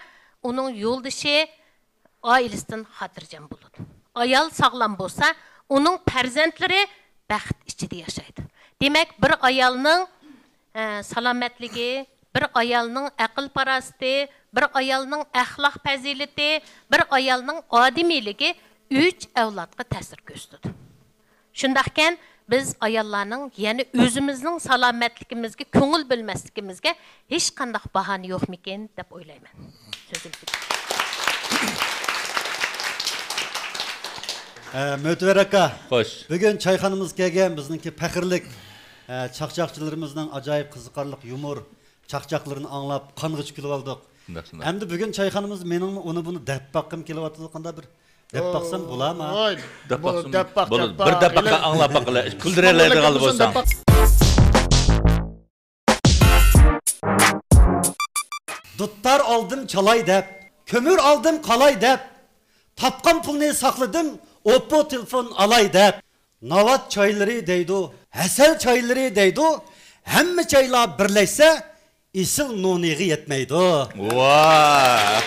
ئۇنىڭ يولدىشى، ئائىلىسىدىن خاتىرجەم بولىدۇ. ئايال ساغلام بولسا، ئۇنىڭ پەرزەنتلىرى بەخت ئىچىدە ياشايدۇ. دېمەك، بىر ئايالنىڭ، ئە، سالامەتلىكى، بىر ئايالنىڭ ئەقىل-پاراسىتى، بىر ئايالنىڭ ئەخلاق پەزىلىتى، بىر ئايالنىڭ ئادىمىيلىكى ئۈچ ئەۋلادقا تەسىر كۆرسىتىدۇ. شۇنداقكەن، بىز ئاياللارنىڭ يەنە ئۆزىمىزنىڭ سالامەتلىكىمىزگە كۆڭۈل بۆلمەسلىكىمىزگە ھېچقانداق باھانە يوقمىكىن دەپ ئويلايمەن. سۆزۈم پۈتتى. ئە، مۆتىۋەر ئاكا. خوش. بۈگۈن چايخانىمىزغا كەلگەن بىزنىڭكى پەخىرلىك، ئە، چاقچاقچىلىرىمىزنىڭ ئاجايىپ قىزىقارلىق يۇمۇر چاقچاقلىرىنى ئاڭلاپ، قانغىچە كۈلۈۋالدۇق. شۇنداق، شۇنداق. ئەمدى بۈگۈن چايخانىمىزدا مېنىڭمۇ ئۇنى بۇنى دەپ باققۇم كېلىۋاتىدۇ، قانداق بىر دەپ باقسام بولامۇ؟ ۋاي، دەپ بولىدۇ، باقسۇن. دەپ باق، بولىدۇ. دەپ باق. بىر دەپ باققان ئاڭلاپ باقىلى. كۈلدۈرەلەيدىغان بولساڭ. دەپ باق. دۇتار ئالدىم چالاي دەپ، كۆمۈر ئالدىم قالاي دەپ، تاپقان پۇلنى ساقلىدىم، ئوپپو تېلېفون ئالاي دەپ. ناۋات چايلىرى دەيدۇ، ھەسەل چايلىرى دەيدۇ، ھەممە چايلار بىرلەشسە، ئېسىل نونىغا يەتمەيدۇ. ۋاھ!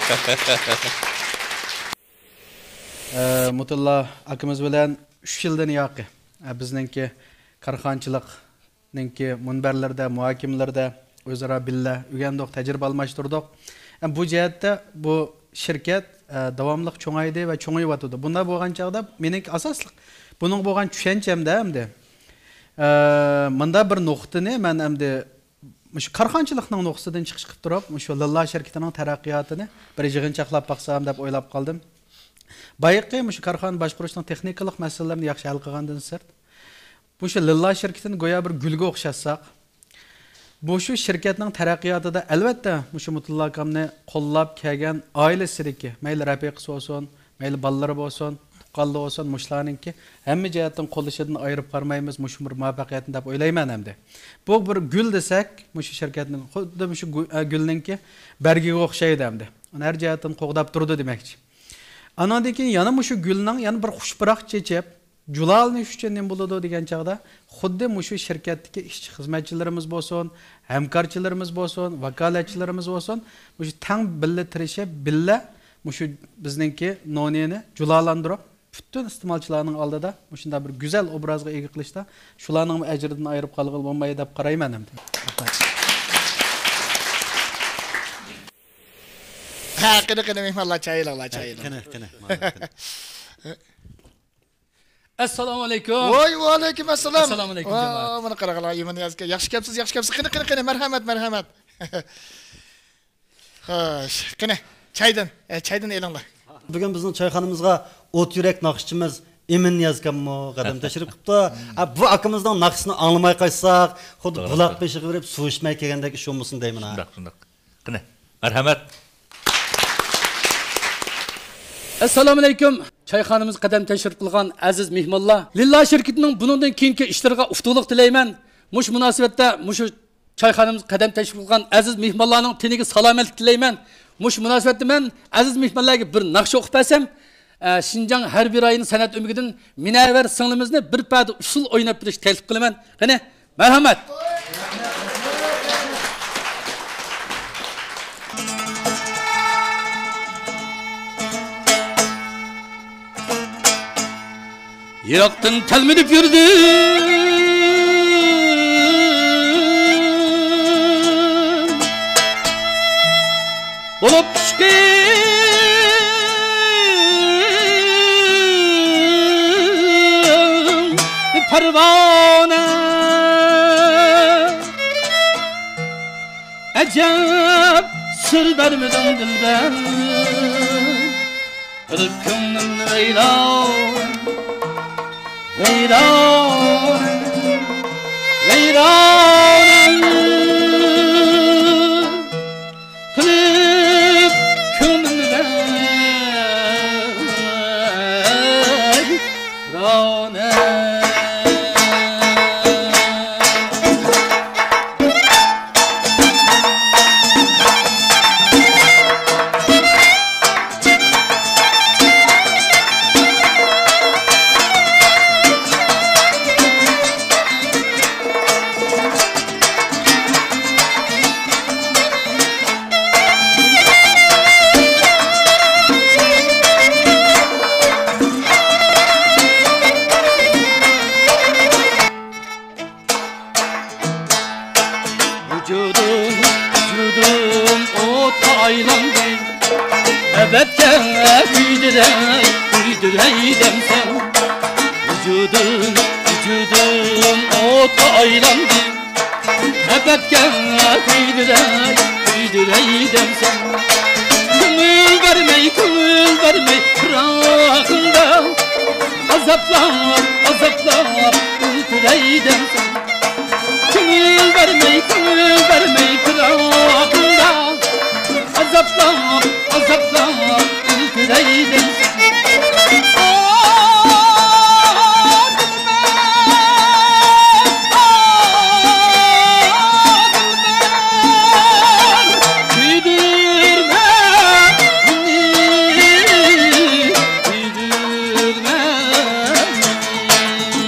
ئە، مۇتىللا ئاكىمىز بىلەن ئۈچ يىلدىن ياقى، ئە، بىزنىڭكى كارخانىچىلىقنىڭكى مۇنبەرلىرىدە، مۇھاكىمىلىرىدە ئۆزئارا بىللە ئۆگەندۇق، تەجرىبە ئالماشتۇردۇق. ئە، بۇ جەھەتتە بۇ شىركەت، ئە، داۋاملىق چوڭايدى ۋە چوڭىيىۋاتىدۇ. بۇنداق بولغان چاغدا مېنىڭكى ئاساسلىق بۇنىڭغا بولغان چۈشەنچەمدە ئەمدى، ئە، مۇنداق بىر نۇقتىنى مەن ئەمدى مۇشۇ كارخانىچىلىقنىڭ نۇقتىسىدىن چىقىش قىلىپ تۇرۇپ، مۇشۇ لىللا شىركىتىنىڭ تەرەققىياتىنى بىر يىغىنچاقلاپ باقسام دەپ ئويلاپ قالدىم. بايىقى مۇشۇ كارخانا باشقۇرۇشنىڭ تېخنىكىلىق مەسىلىلىرىنى ياخشى ھەل قىلغاندىن سىرت، مۇشۇ لىللا شىركىتىنى گويا بىر گۈلگە ئوخشاتساق، مۇشۇ شىركەتنىڭ تەرەققىياتىدا، ئەلۋەتتە، مۇشۇ مۇتىللا ئاكامنى قوللاپ كەلگەن ئائىلىسىدىكى، مەيلى رەپىقىسى بولسۇن، مەيلى بالىلىرى بولسۇن، تۇغقانلىرى بولسۇن، مۇشۇلارنىڭكى ھەممە جەھەتتىن قوللىشىدىن ئايرىپ قارىمايمىز، مۇشۇ بىر مۇۋەپپەقىيەتنى دەپ ئويلايمەن ئەمدى. بۇ بىر گۈل دېسەك، مۇشۇ شىركەتنىڭ خۇددى مۇشۇ گۈ-، ئە، گۈلنىڭكى بەرگىگە ئوخشايدۇ ئەمدى. ئۇنى ھەر جەھەتتىن قوغداپ تۇرىدۇ دېمەكچى. ئاناندىن كېيىن يەنە مۇشۇ گۈلنىڭ يەنە بىر خۇش پۇراق چېچىپ، جۇلالىنىش ئۈچۈن نېمە بولىدۇ دېگەن چاغدا، خۇددى مۇشۇ شىركەتتىكى ئىشچى خىزمەتچىلىرىمىز بولسۇن، ھەمكارچىلىرىمىز بولسۇن، ۋاكالەتچىلىرىمىز بولسۇن، مۇشۇ تەڭ بىللە تىرىشىپ، بىللە مۇشۇ بىزنىڭكى نونىنى جۇلالاندۇرۇپ، پۈتۈن ئىستېمالچىلارنىڭ ئالدىدا مۇشۇنداق بىر گۈزەل ئوبرازغا ئىگە قىلىشتا شۇلارنىڭمۇ ئەجرىدىن ئايرىپ قالغىلى بولمايدۇ دەپ قارايمەن ئەمدى. ھە، قېنى، قېنى، مېھمانلار، چاي ئېلىڭلار، چاي ئېلىڭ. قېنى، قېنى، مانا، قېنى. ئەسسالامۇ ئەلەيكۇم. ۋاي، ۋەئەلەيكۇم ئەسسالام. ئەسسالامۇ ئەلەيكۇم، ۋا، جامائەت. مانا قاراڭلار، ئىمىن يازكەن. ياخشى كەپسىز، ياخشى كەپسىز. قېنى، قېنى، قېنى، مەرھەمەت، مەرھەمەت. خوش، قېنى، چايدىن، ئە، چايدىن ئېلىڭلار. بۈگۈن بىزنىڭ چايخانىمىزغا ئوت يۈرەك ناخشىچىمىز ئىمىن نىياز ئاكاممۇ قەدەم تەشرىپ قىپتۇ. ئا، بۇ ئاكىمىزنىڭ ناخشىسىنى ئاڭلىماي قاچساق، خۇددى توغرا، بۇلاق توغرا. بېشىغا بېرىپ سۇ ئىچمەي كەلگەندەك ئىش بولمىسۇن دەيمەن ھە. شۇنداق، شۇنداق. قېنى، مەرھەمەت. ئەسسالامۇئەلەيكۇم. چايخانىمىزغا قەدەم تەشرىپ قىلغان ئەزىز مېھمانلار، لىللا شىركىتىنىڭ بۇنىڭدىن كېيىنكى ئىشلىرىغا ئۇتۇقلۇق تىلەيمەن. مۇشۇ مۇناسىۋەتتە مۇشۇ چايخانىمىزغا قەدەم تەشرىپ قىلغان ئەزىز مېھمانلارنىڭ تېنىگە سالامەتلىك تىلەيمەن. مۇشۇ مۇناسىۋەتتە مەن ئەزىز مېھمانلارغا بىر ناخشا ئوقۇپ بەرسەم، ئە، شىنجاڭ ھەربىي رايونى سەنئەت ئۆمىكىدىن مىنەۋەر سىڭلىمىزنى بىر پەدە ئۇسسۇل ئويناپ بېرىشنى تەكلىپ قىلىمەن. قېنى، مەرھەمەت! يىراقتىن تەلمۈرۈپ يۈردۈم، بولۇپ ئىشقىم پەرۋانە. ئەجەب سىر بەرمىدىڭ دىلبەر، قىلىپ كۆڭلۈمنى ۋەيران، ۋەيران، ۋەيران قىلىپ كۆڭلۈمنى ۋەيران. ۋۇجۇدۇم، ۋۇجۇدۇم ئوتقا ئايلاندى. ئەبەدكە كۆيدۈرەي، كۆيدۈرەي دەمسەن. ۋۇجۇدۇم، ۋۇجۇدۇم ئوتقا ئايلاندى. ئەبەدكە كۆيدۈرەي، كۆيدۈرەي دەمسەن. كۆڭۈل بەرمەي، كۆڭۈل بەرمەي پىراقىڭدا، ئازابلاپ، ئازابلاپ ئۆلتۈرەي دەمسەن. كۆڭۈل بەرمەي، كۆڭۈل بەرمەي پىراقىڭدا، ئازابلاپ، ئازابلاپ ئۆلتۈرەي دەمسەن. ئا، دىلبەر، ئا، دىلبەر، كۆيدۈرمە مېنى، كۆيدۈرمە مېنى،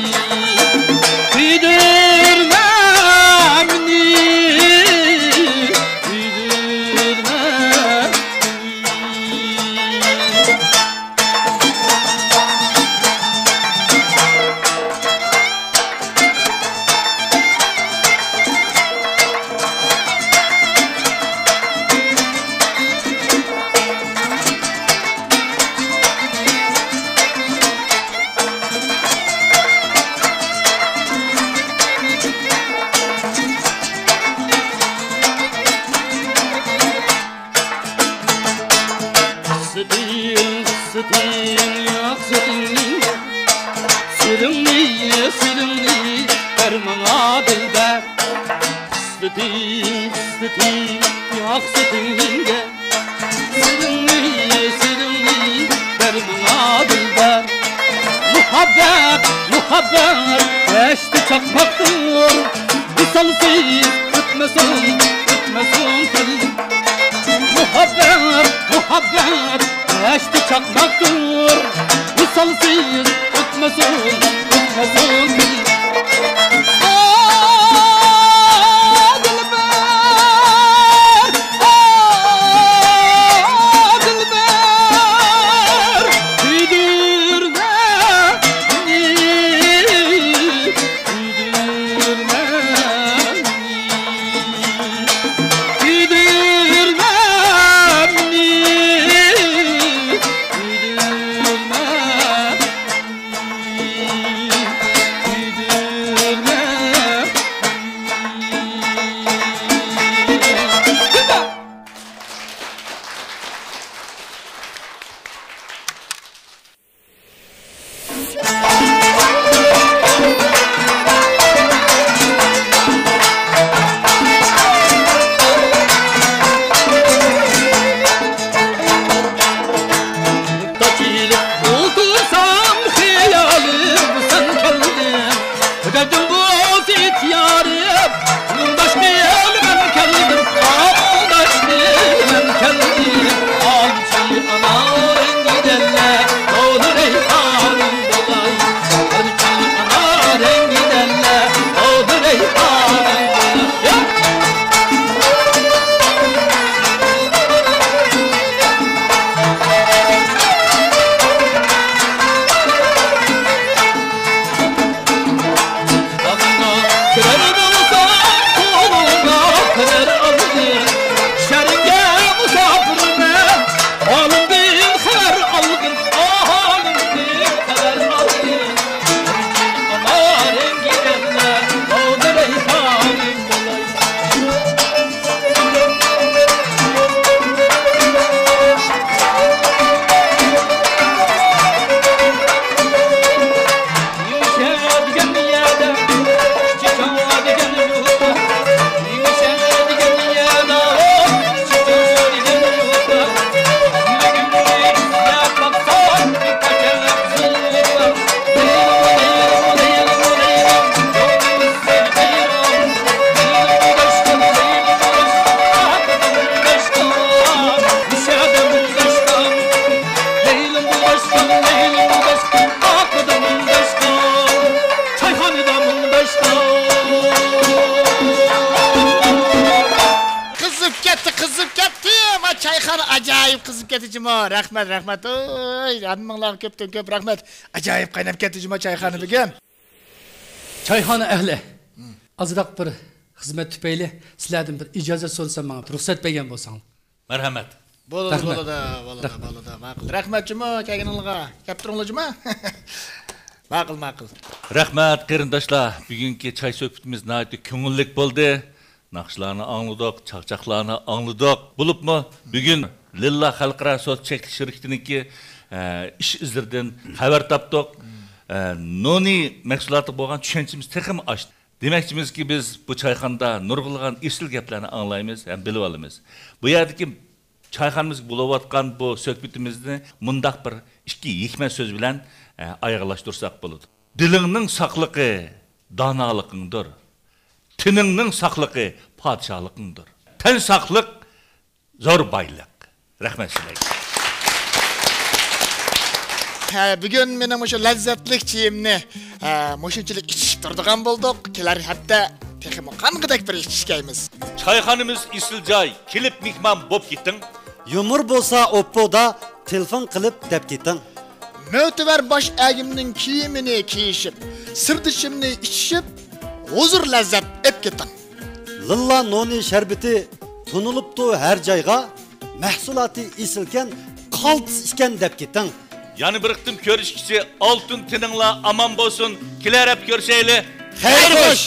كۆيدۈرمە مېنى، كۆيدۈرمە مېنى. ئىسسىتىڭ، ئىسسىتىڭ، ياقسىتىڭ، سىرىڭنى، سىرىڭنى بەر ماڭا دىلبەر. ئىسسىتىڭ، ئىسسىتىڭ، ياقسىتىڭ مەڭگە. سىرىڭنى، سىرىڭنى بەر ماڭا دىلبەر. مۇھەببەت، مۇھەببەت دەشتى چاقماقتۇر، ۋىسالسىز ئۆتمىسۇن، ئۆتمىسۇن كۈن. مۇھەببەت، مۇھەببەت دەشتى چاقماقتۇر، ۋىسالسىز ئۆتمىسۇن، ئۆتمىسۇن كۈن. ئا، دىلبەر، ئا، دىلبەر، كۆيدۈرمە مېنى، كۆيدۈرمە مېنى، كۆيدۈرمە مېنى، كۆيدۈرمە مېنى، كۆيدۈرمە. چايخانا ئاجايىپ قىزىپ كەتتى جۇمۇ. رەھمەت، رەھمەت. ئوي، ھەممىڭلارغا كۆپتىن كۆپ رەھمەت. ئاجايىپ قايناپ كەتتى جۇمۇ چايخانا بۈگۈن. چايخانا ئەھلى، ئازراق بىر خىزمەت تۈپەيلى سىلەردىن بىر ئىجازەت سورىسام، ماڭا رۇخسەت بەرگەن بولساڭلار. مەرھەمەت. بولىدۇ، رەھمەت. بولىدۇ، بولىدۇ، رەھمەت. بولىدۇ. ماقۇل. رەھمەت جۇمۇ كەلگىنىڭلارغا. كەپ تۇرۇڭلار جۇمۇ. ماقۇل، ماقۇل. رەھمەت، قېرىنداشلار. بۈگۈنكى چاي سۆھبىتىمىز ناھايىتى كۆڭۈللۈك بولدى. ناخشىلارنى ئاڭلىدۇق، چاقچاقلارنى ئاڭلىدۇق. بولۇپمۇ بۈگۈن لىللا خەلقئارا سودا چەكلىك شىركىتىنىڭكى، ئە، ئىش ئىزلىرىدىن خەۋەر تاپتۇق. ئە، نونى مەھسۇلاتىغا بولغان چۈشەنچىمىز تېخىمۇ ئاشتى. دېمەكچىمىزكى، بىز بۇ چايخانىدا نۇرغۇنلىغان ئېسىل گەپلەرنى ئاڭلايمىز ھەم بىلىۋالىمىز. بۇ يەردىكى چايخانىمىزدا بولۇۋاتقان بۇ سۆھبىتىمىزنى مۇنداق بىر ئىككى ھېكمەت سۆز بىلەن، ئە، ئاياغلاشتۇرساق بولىدۇ. دىلىڭنىڭ ساقلىقى دانالىقىڭدۇر. تېنىڭنىڭ ساقلىقى پادىشاھلىقىڭدۇر. تەن ساقلىق زور بايلىق. رەھمەت سىلەرگە. ھە، بۈگۈن مېنىڭ مۇشۇ لەززەتلىك چېيىمنى، ھە، مۇشۇنچىلىك ئىچىشىپ تۇرىدىغان بولدۇق. كېلەر ھەپتە تېخىمۇ قانغۇدەك بىر ئىچىشكەيمىز. چايخانىمىز ئېسىل جاي، كېلىپ مېھمان بوپ كېتىڭ. يۇمۇر بولسا ئوپپودا، تېلېفون قىلىپ دەپ كېتىڭ. مۆتىۋەر باش ئەگىمنىڭ كىيىمىنى كىيىشىپ، سىردىشىمنى ئىچىشىپ، ھۇزۇر لەززەت ئېپ كېتىڭ. لىللا نونى شەربىتى تونۇلۇپتۇ ھەر جايغا، مەھسۇلاتى ئېسىلكەن، قالتىس ئىكەن دەپ كېتىڭ. يەنە بىر قېتىم كۆرۈشكىچە ئالتۇن تېنىڭلار ئامان بولسۇن، كېلەر ھەپتە كۆرۈشەيلى. خەير خوش!